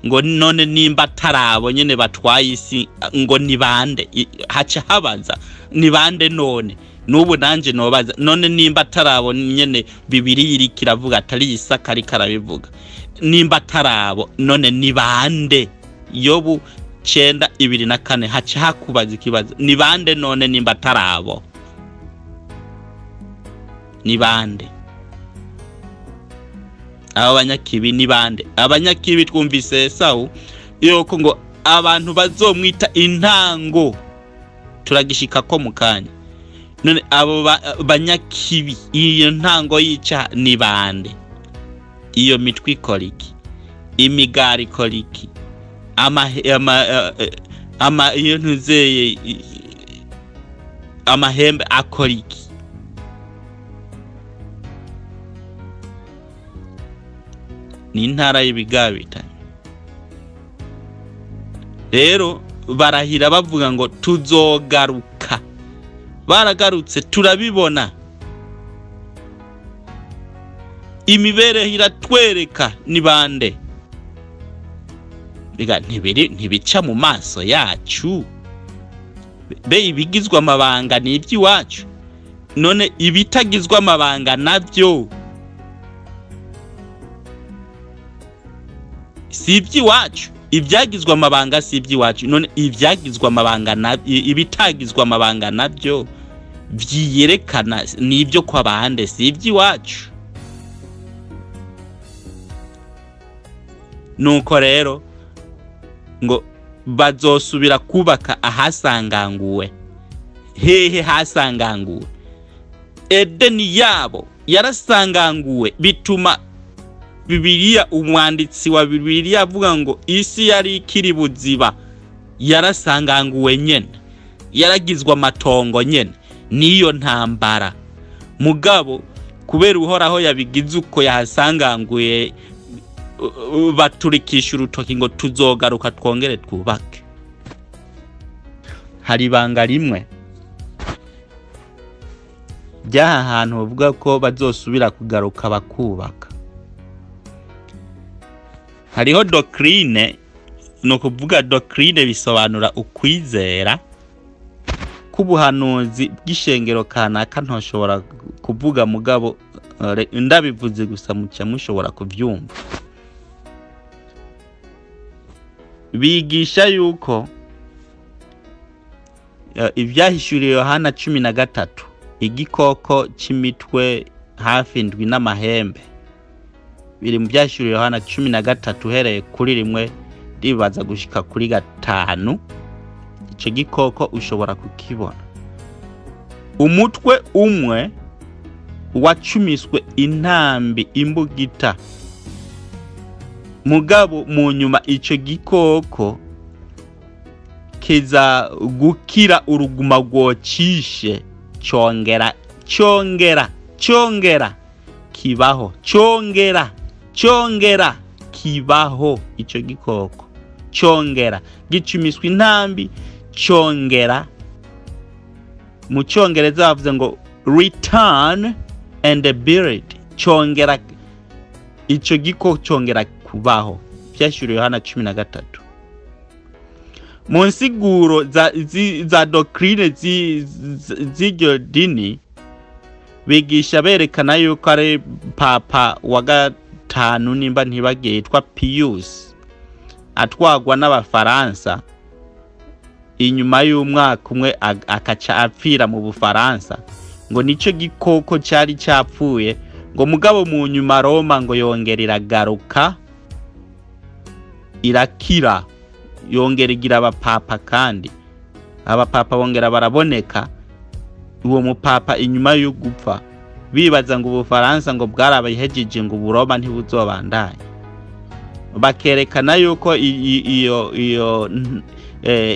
ngo none nimba atarabo nyene batwaye isi ngo ni bande? Haca habaza ni bande none? Nubu nanje nobaza none nimba atarabo nyene Bibiliya iriko iravuga, atari Isaka ariko arabivuga, nimba atarabo none ni bande? Yobu 9:24 haca hakubaza ikibazo, ni bande none nimba atarabo? Ni bande abo banyakibi? Ni bande abanyakibi? Twumvise Esawu yuko ngo abantu bazomwita intango, turagishika ko mukanya. None abo banyakibi, iyo ntango yica ni bande? Iyo mitwe ikora iki? Imigari ikora iki? Ama iyo ntuzeye amahembe akora iki? Ni intara y'ibigabitanye. Rero barahira bavuga ngo tuzogaruka. Baragarutse, turabibona. Imibereho iratwereka ni bande. Biga ntibica mu maso yacu. Be ibigizwe amabanga ni iby'iwacu. None ibitagizwe amabanga navyo si iby'iwacu. Ibyagizwe amabanga si iby'iwacu. None ibyagizwe amabanga na ibitagizwe amabanga navyo vyiyerekana ni ibyo kwa bande, si iby'iwacu. Nuko rero ngo bazosubira kubaka ahasanganguwe. Hehe hasanganguwe? Edeni yabo yarasanganguwe, bituma Bibiliya, umwanditsi wa Bibiliya avuga ngo isi yari ikiri buziba, yarasanganguwe nyene, yaragizwe amatongo nyene niyo ntambara. Mugabo kubera Uhoraho yabigize uko yahasanganguye, baturikisha urutoki ngo tuzogaruka twongere twubake. Hari ibanga rimwe ry'aha hantu bavuga ko bazosubira kugaruka bakubaka. Hariho doctrine, ni ukuvuga doctrine bisobanura ukwizera k'ubuhanuzi bw'ishengero kanaka ntoshobora kuvuga, mugabo ndabivuze gusa muca mushobora kuvyumva. Bigisha yuko ivyahishuriwe Yohana 13, igikoko c'imitwe hafi 7 n'amahembe, biri mu vyahishuriwe Yohana 13 uhereye kuri 1 ribaza gushika kuri 5. Ico gikoko ushobora kukibona. Umutwe umwe wacumiswe intambi imbugita, mugabo mu nyuma ico gikoko kiza gukira uruguma rwocishe, congera congera congera kibaho, congera congera kibaho. Ico gikoko congera gicumiswe intambi, congera, mu cyongereza bavuze ngo return and build, congera, ico gikoko congera kubaho. Vyahishuriwe Yohana 13. Mu nsiguro za doctrine z'iryo dini, bigisha berekana yuko ari papa wa 5 nimba ntibagiye, yitwa Pius, atwagwa n'Abafaransa. Inyuma y'umwaka umwe akaca apfira mu Bufaransa, ngo nico gikoko cari capfuye, ngo mugabo mu nyuma Roma ngo yongera iragaruka irakira, yongera igira abapapa, kandi abapapa bongera baraboneka. Uwo mupapa inyuma y'ugupfa bibaza ngo Ubufaransa ngo bwarabahejeje, ngo Uburoma ntibuzobandanye. Bakerekana yuko iyo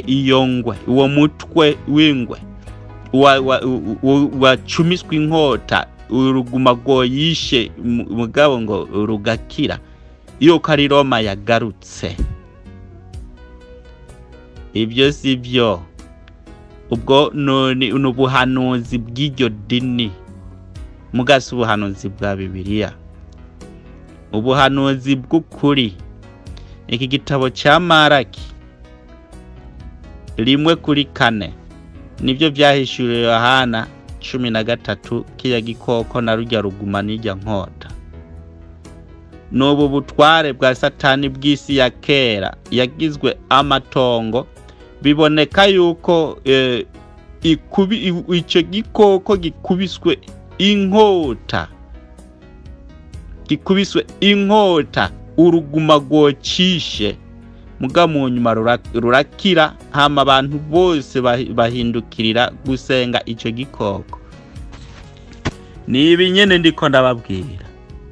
iyo ngwe, uwo mutwe w'ingwe wacumiswe inkota, uruguma rwoyishe, mugabo ngo rugakira, yuko ari Roma yagarutse. Ibyo si byo. Ubwo ni ubuhanuzi bw'iryo dini, mugasi ubuhanuzi bwa Bibiliya, ubuhanuzi bw'ukuri. Iki gitabo cya Maraki 1:4 nibyo vyahishuriwe Yohana 13, kiya gikoko na rujya ruguma n'irya nkota. N'ubu butware bwa Satani bw'isi ya kera yagizwe amatongo, biboneka yuko ico gikoko gikubiswe inkota, gikubiswe inkota, uruguma rwocishe, muga mu nyuma rurakira, hama abantu bose bahindukirira gusenga ico gikoko. Ni ibi nyene ndiko ndababwira.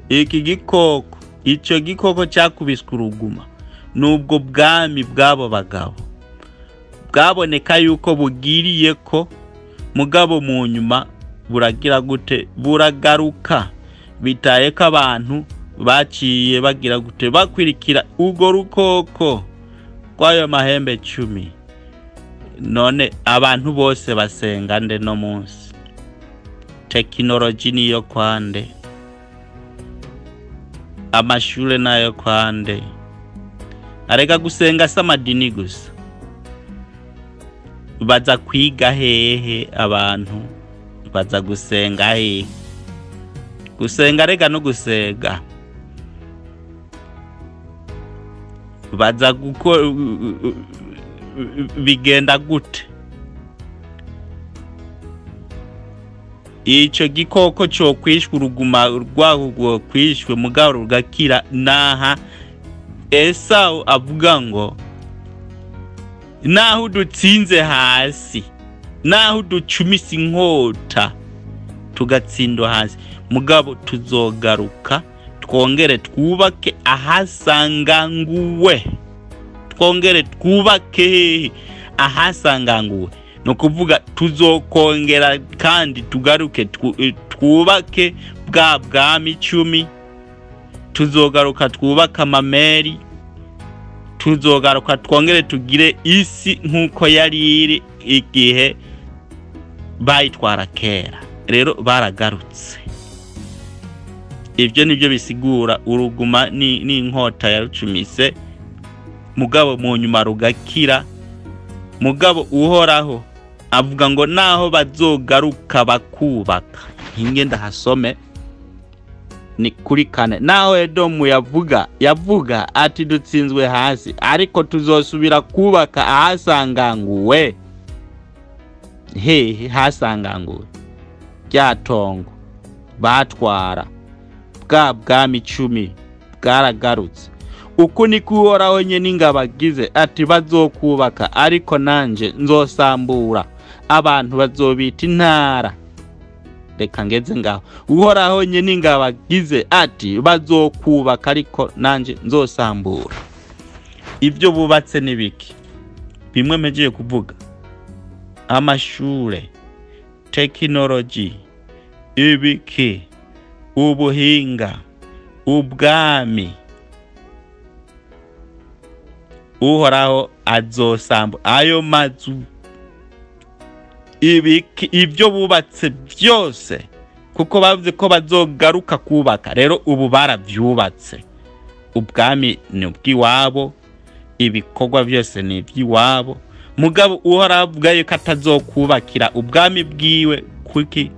Iki gikoko, ico gikoko cyakubiswe uruguma, nubwo bwami bw'abo bagabo bwaboneka yuko bugiriye ko, mugabo mu nyuma buragira gute? Buragaruka. Bitaye ko abantu baciye bagira gute? Bakwirikira urwo rukoko rw'ayo mahembe 10. None abantu bose basenga nde no munsi? Tekinoloji niyo kwande, amashure nayo kwande. Areka gusenga si amadini gusa. Baza kwiga hehe abantu? Baza gusenga hehe? Gusenga rega no gusega. Baza guko bigenda gute? Ico gikoko cyo kwishwa uruguma rwaho kwishwe mugabo rugakira, naha Esau avuga ngo naho dutsinze hasi Naho ducumise inkota tugatsindwa hasi, mugabo tuzogaruka twongere twubake ahasanganguwe, twongere twubake ahasanganguwe. No kuvuga tuzokongera kandi tugaruke twubake bwa bwami 10, tuzogaruka twubaka amameri, tuzogaruka twongere tugire isi nkuko yari iri igihe bayitwara kera. Rero baragarutse. Ivyo nivyo bisigura uruguma n'inkota yarucumise, mugabo mu nyuma rugakira. Mugabo Uhoraho avuga ngo naho bazogaruka bakubaka, hinge ndahasome ni kuri 4. Naho Edomu yavuga ati dutsinzwe hasi, ariko tuzosubira kubaka ahasanganguwe. Hehe hasanganguwe? Rya tongo batwara bwa bwami 10 bwaragarutse. Uku niko Uhoraho nyene ingabo agize ati bazokubaka, ariko nanje nzosambura, abantu bazobita intara. Reka ngeze ngaho. Uhoraho nyene ingabo agize ati bazokubaka, ariko nanje nzosambura. Ibyo bubatse nibiki? Bimwe mpejeje kuvuga: amashure, tekinoloji, ibiki, ubuhinga, ubwami. Uhoraho azosambura ayo mazu, ibiki, ibyo bubatse byose, kuko bavuze ko bazogaruka kubaka. Rero ubu baravyubatse, ubwami ni ubw'iwabo, ibikorwa byose ni iby'iwabo. Mugabo Uhoraho avuga yuko atazokubakira ubwami bwiwe kuki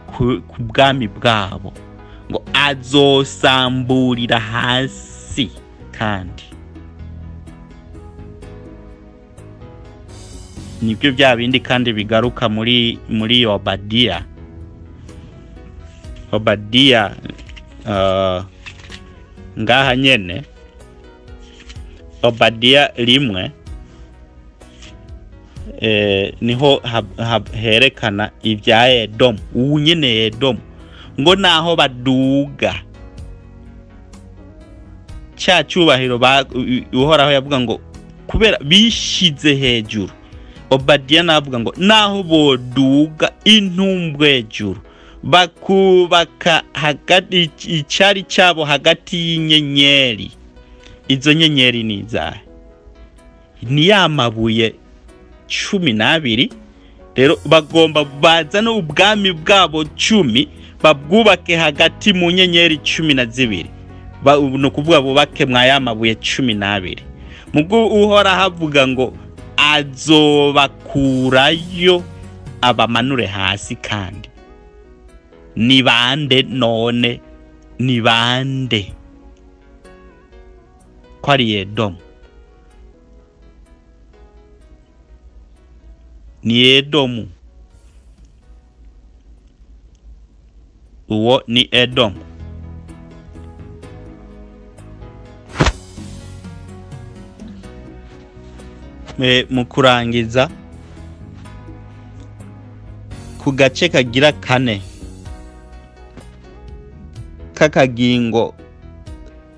ku bwami bwabo, ngo azosamburira hasi. Kandi nibyo bya bindi kandi bigaruka muri Obadiya. Obadiya ngaha nyene Obadiya 1 niho herekana ibya Edomu. Ubu nyene Edomu ngo naho baduga cya cyubahiro Uhoraho yavuga ngo kubera bishize hejuru. Obadiya navuga ngo naho boduga intumbwe hejuru, bakubaka hagati icyari cyabo hagati y'inyenyeri. Izo nyenyeri ni izahe? Ni ya mabuye 12. Rero bagomba bazane ubwami bwabo 10 babwubake hagati mu nyenyeri 12. No kuvuga bubake mwa ya mabuye 12. Mugo Uhoraho avuga ngo azobakurayo abamanure hasi. Kandi ni bande none? Ni bande? Ko ari Edomu. Ni Edomu. Uwo ni Edomu. Mu kurangiza ku gace kagira 4 k'akagingo,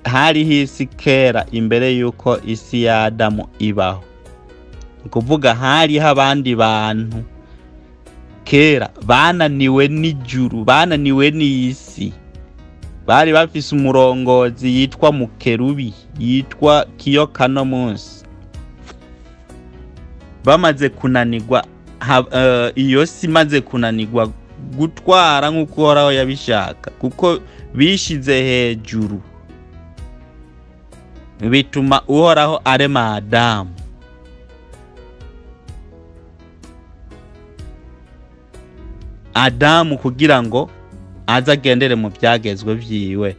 hariho isi kera imbere yuko isi ya Adamu ibaho. Kuvuga hariho abandi bantu kera bananiwe n'ijuru, bananiwe n'isi. Bari bafise umurongozi yitwa Mukerubi, yitwa Kiyoka no munsi. Bamaze kunanirwa, iyo si imaze kunanirwa gutwara nk'uko Uhoraho yabishaka, kuko bishize hejuru, bituma Uhoraho arema Adamu. Adamu kugira ngo aze agendere mu byagezwe vyiwe,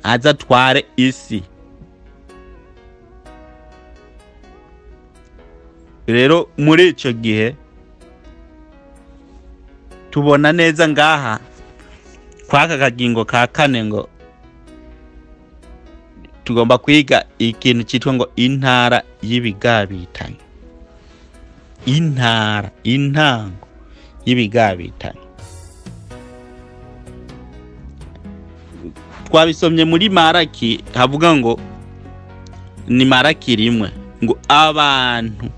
aze atware isi. Rero muri ico gihe tubona neza ngaha kwaka kagingo ka 4 ngo tugomba kwiga ikintu cyitwa ngo intara y'ibigabitanye. Intara, intango y'ibigabitanyo. Twabisomye muri Maraki, havuga ngo ni Maraki 1 ngo abantu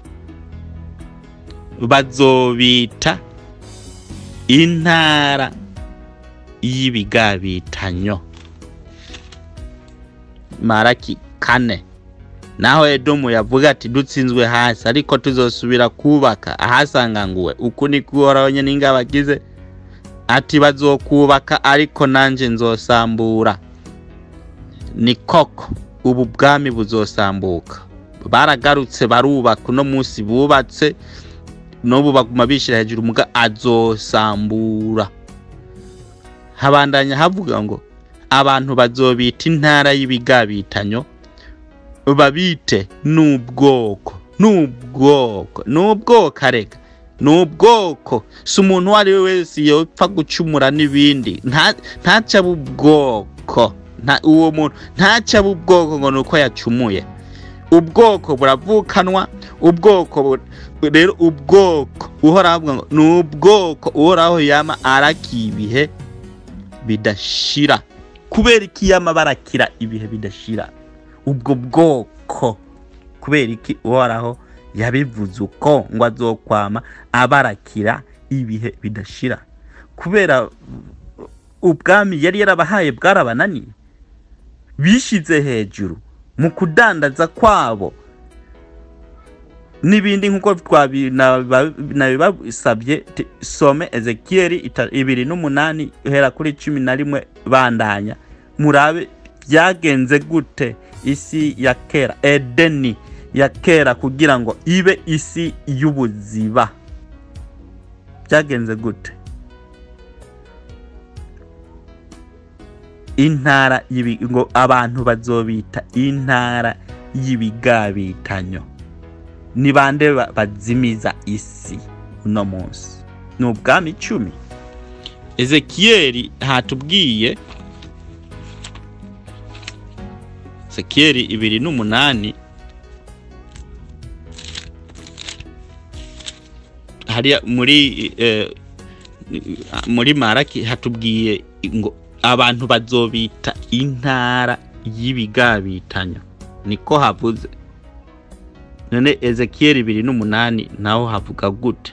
bazobita intara y'ibigabitanyo. Maraki 4. Naho Edomu yavuga ati dutsinzwe hasi ariko tuzosubira kubaka ahasanganguwe, uku ni Uhoraho nyene ingabagize ati bazokubaka ariko nanje nzosambura. Ni koko ubu bwami buzosambuka. Baragarutse barubaka, uno munsi bubatse n'ubu baguma bishira hejuru, muga azosambura. Habandanya havuga ngo abantu bazobita intara y'ibigabitanyo, babite n'ubwoko, n'ubwoko, n'ubwoko, areka n'ubwoko. Si umuntu uwo ari we wese yopfa gucumura n'ibindi, ntaca ubwoko, uwo muntu ntaca ubwoko ngo nuko yacumuye. Ubwoko buravukanwa, ubwoko rero ubwoko Uhoraho avuga ngo n'ubwoko Uhoraho yama arakibihe bidashira. Kubera iki yama barakira ibihe bidashira ubwo bwoko? Kubera iki Uhoraho yabivuze uko ngo azokwama abarakira ibihe bidashira? Kubera ubwami yari yarabahaye bwarabananiye, bishize hejuru mu kudandaza kwabo n'ibindi, nkuko nabibasabye. Some Ezekieli 28 uhera kuri 11, bandanya murabe byagenze gute isi ya kera, Edeni ya kera, kugira ngo ibe isi y'ubuziba. Byagenze gute? Intara ngo abantu bazobita intara y'ibigabitanyo. Ni bande bazimiza isi uno munsi? Ni ubwami 10. Ezekieli hatubwiye, Ezekieli 28, hariya muri Maraki hatubwiye ngo abantu bazobita intara y'ibigabitanyo, niko havuze. None Ezekieli 28 naho havuga gute?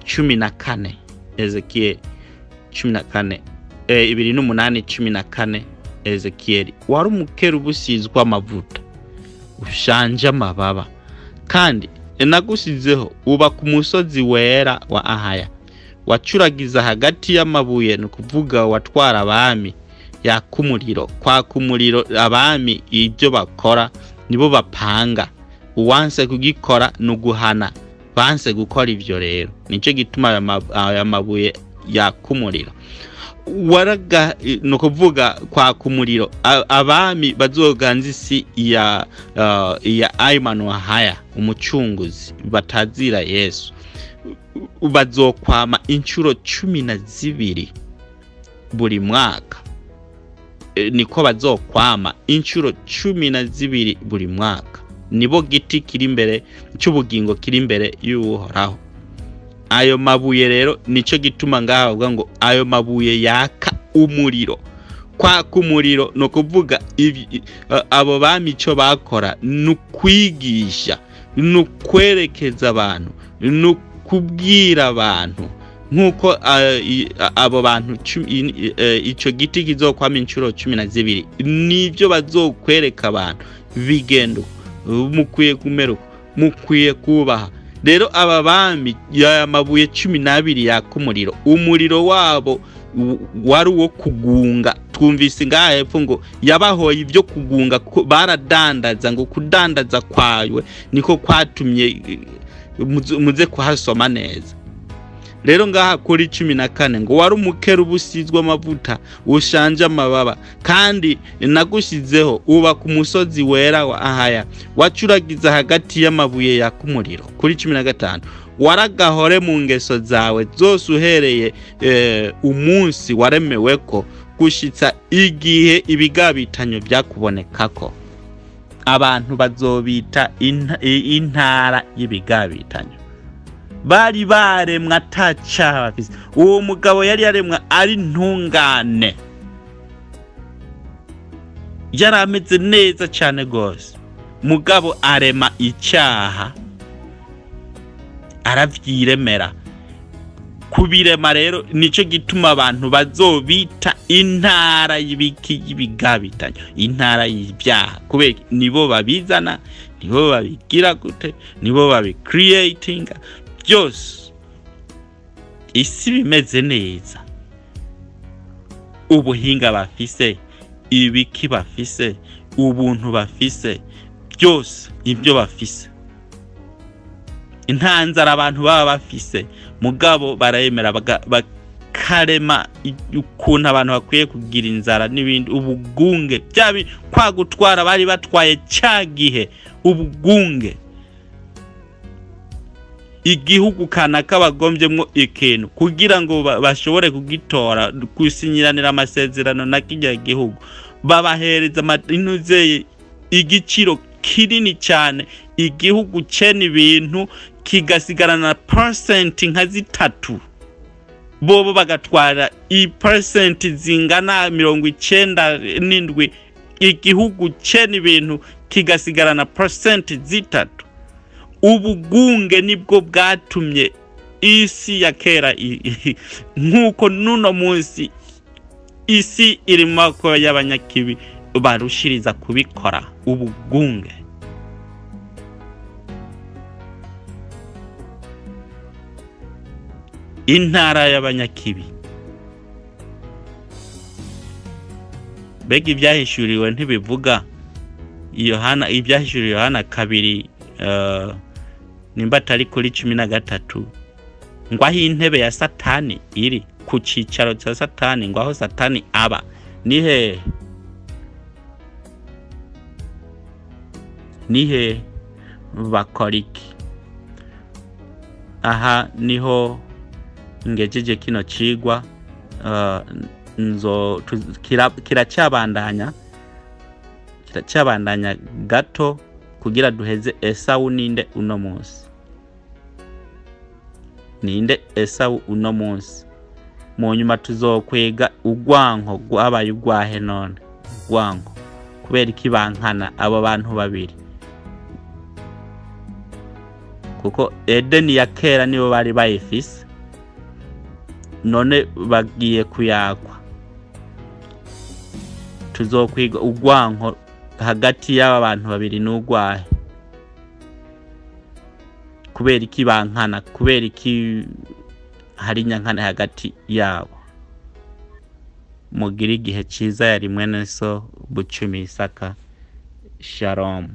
14, Ezekieli 14, 28 14. Ezekieli wari umukerubu usizwe amavuta ushanje amababa, kandi nagusizeho uba ku musozi wera wa Ahaya, wacuragiza hagati y'amabuye, ni ukuvuga watwara abami yaka umuriro, kwaka umuriro abami ibyo bakora nibo bapanga, uwanse kugikora ni uguhana, banse gukora ivyo rero nico gituma aya mabuye yaka umuriro. Waraga ni ukuvuga kwaka umuriro, abami bazoganza isi ya Ayman Wahaya umucunguzi batazira Yesu, bazokwama inshuro 12 buri mwaka. Niko bazokwama inshuro 12 buri mwaka. Nibo giti kiri imbere cy'ubugingo kiri imbere y'Uhoraho. Ayo mabuye rero nico gituma ngaha bavuga ngo ayo mabuye yaka umuriro. Kwaka umuriro no kuvuga abo bami ico bakora nukwigisha, nukwerekeza abantu, nukubwira abantu nkuko abo bantu ico giti kizokwama inshuro 12 nivyo bazokwereka abantu bigendo mukwiye kumeruka, mukwiye kubaha. Rero aba bami ya mabuye 12 yaka umuriro, umuriro wabo wari uwo kugunga. Twumvise ngaha hepfo ngo yabahoye ibyo kugunga, baradandaza, ngo kudandaza kwawe niko kwatumye. Muze kuhasoma neza. Rero ngaha kuri 14 ngo wari umukerubu usizwe amavuta ushanje amababa, kandi nagushizeho uba ku musozi wera wa Ahaya, wacuragiza hagati y'amabuye yaka umuriro. Kuri 15 waragahore mu ngeso zawe zose uhereye umunsi waremeweko gushitsa igihe ibigabitanyo byakubonekako. Abantu bazobita intara y'ibigabitanyo. Bari baremwa atacaha bafise. Uwo mugabo yari yaremwa ari ntungane, yari ameze neza cyane rwose, mugabo arema icyaha, aravyiremera. Kubirema rero nico gituma abantu bazobita intara y'ibiki y'ibigabitanye, intara y'ibyaha, kubera nibo babizana, nibo babigira gute, nibo babicreatinga byose. Isi bimeze neza, ubuhinga bafise, ibiki bafise, ubuntu bafise, byose ibyo bafise, intanzara abantu baba bafise, mugabo barayemera bakarema ukuntu abantu bakwiye kugira inzara n'ibindi, ubugunge byabi kwa gutwara bari batwaye cya gihe, ubugunge igihugu kanaka bagombyemwo ikintu kugira ngo bashobore kugitora, gusinyiranira amasezerano na kijya gihugu, babahereza intuze igiciro kinini cyane, igihugu cene ibintu kigasigarana percent nka 3, bobo bagatwara i percent zingana 97, igihugu cene ibintu kigasigarana percent 3. Ubugunge nibwo bwatumye isi ya kera nkuko nuno munsi isi iri mu maboko y'abanyakibi barushiriza kubikora. Ubugunge. Intara y'abanyakibi. Mbega ibyahishuriwe ntibivuga Yohana, ibyahishuriwe Yohana 2 nimba atari kuri 13, ngo aho intebe ya Satani iri, ku cicaro cya Satani, ngo aho Satani aba ni hehe? Ni hehe? Bakora iki? Aha niho ngejeje kino cigwa, nzo kiracyabandanya, kiracyabandanya gato kugira duheze Esawu ninde uno munsi, ninde Esawu uno munsi. Mu nyuma tuzokwega urwanko rwabaye urwahe none, urwanko kubera iki bankana abo bantu babiri, kuko Edeni ya kera nibo bari bayifise, none bagiye kuyakwa. Tuzokwiga urwanko hagati y'aba bantu babiri n'urwahe, kubera iki bankana, kubera iki hari inyankana hagati yabo. Mugire igihe cyiza. Yari mwene so Bucumi Isaka. Shalom.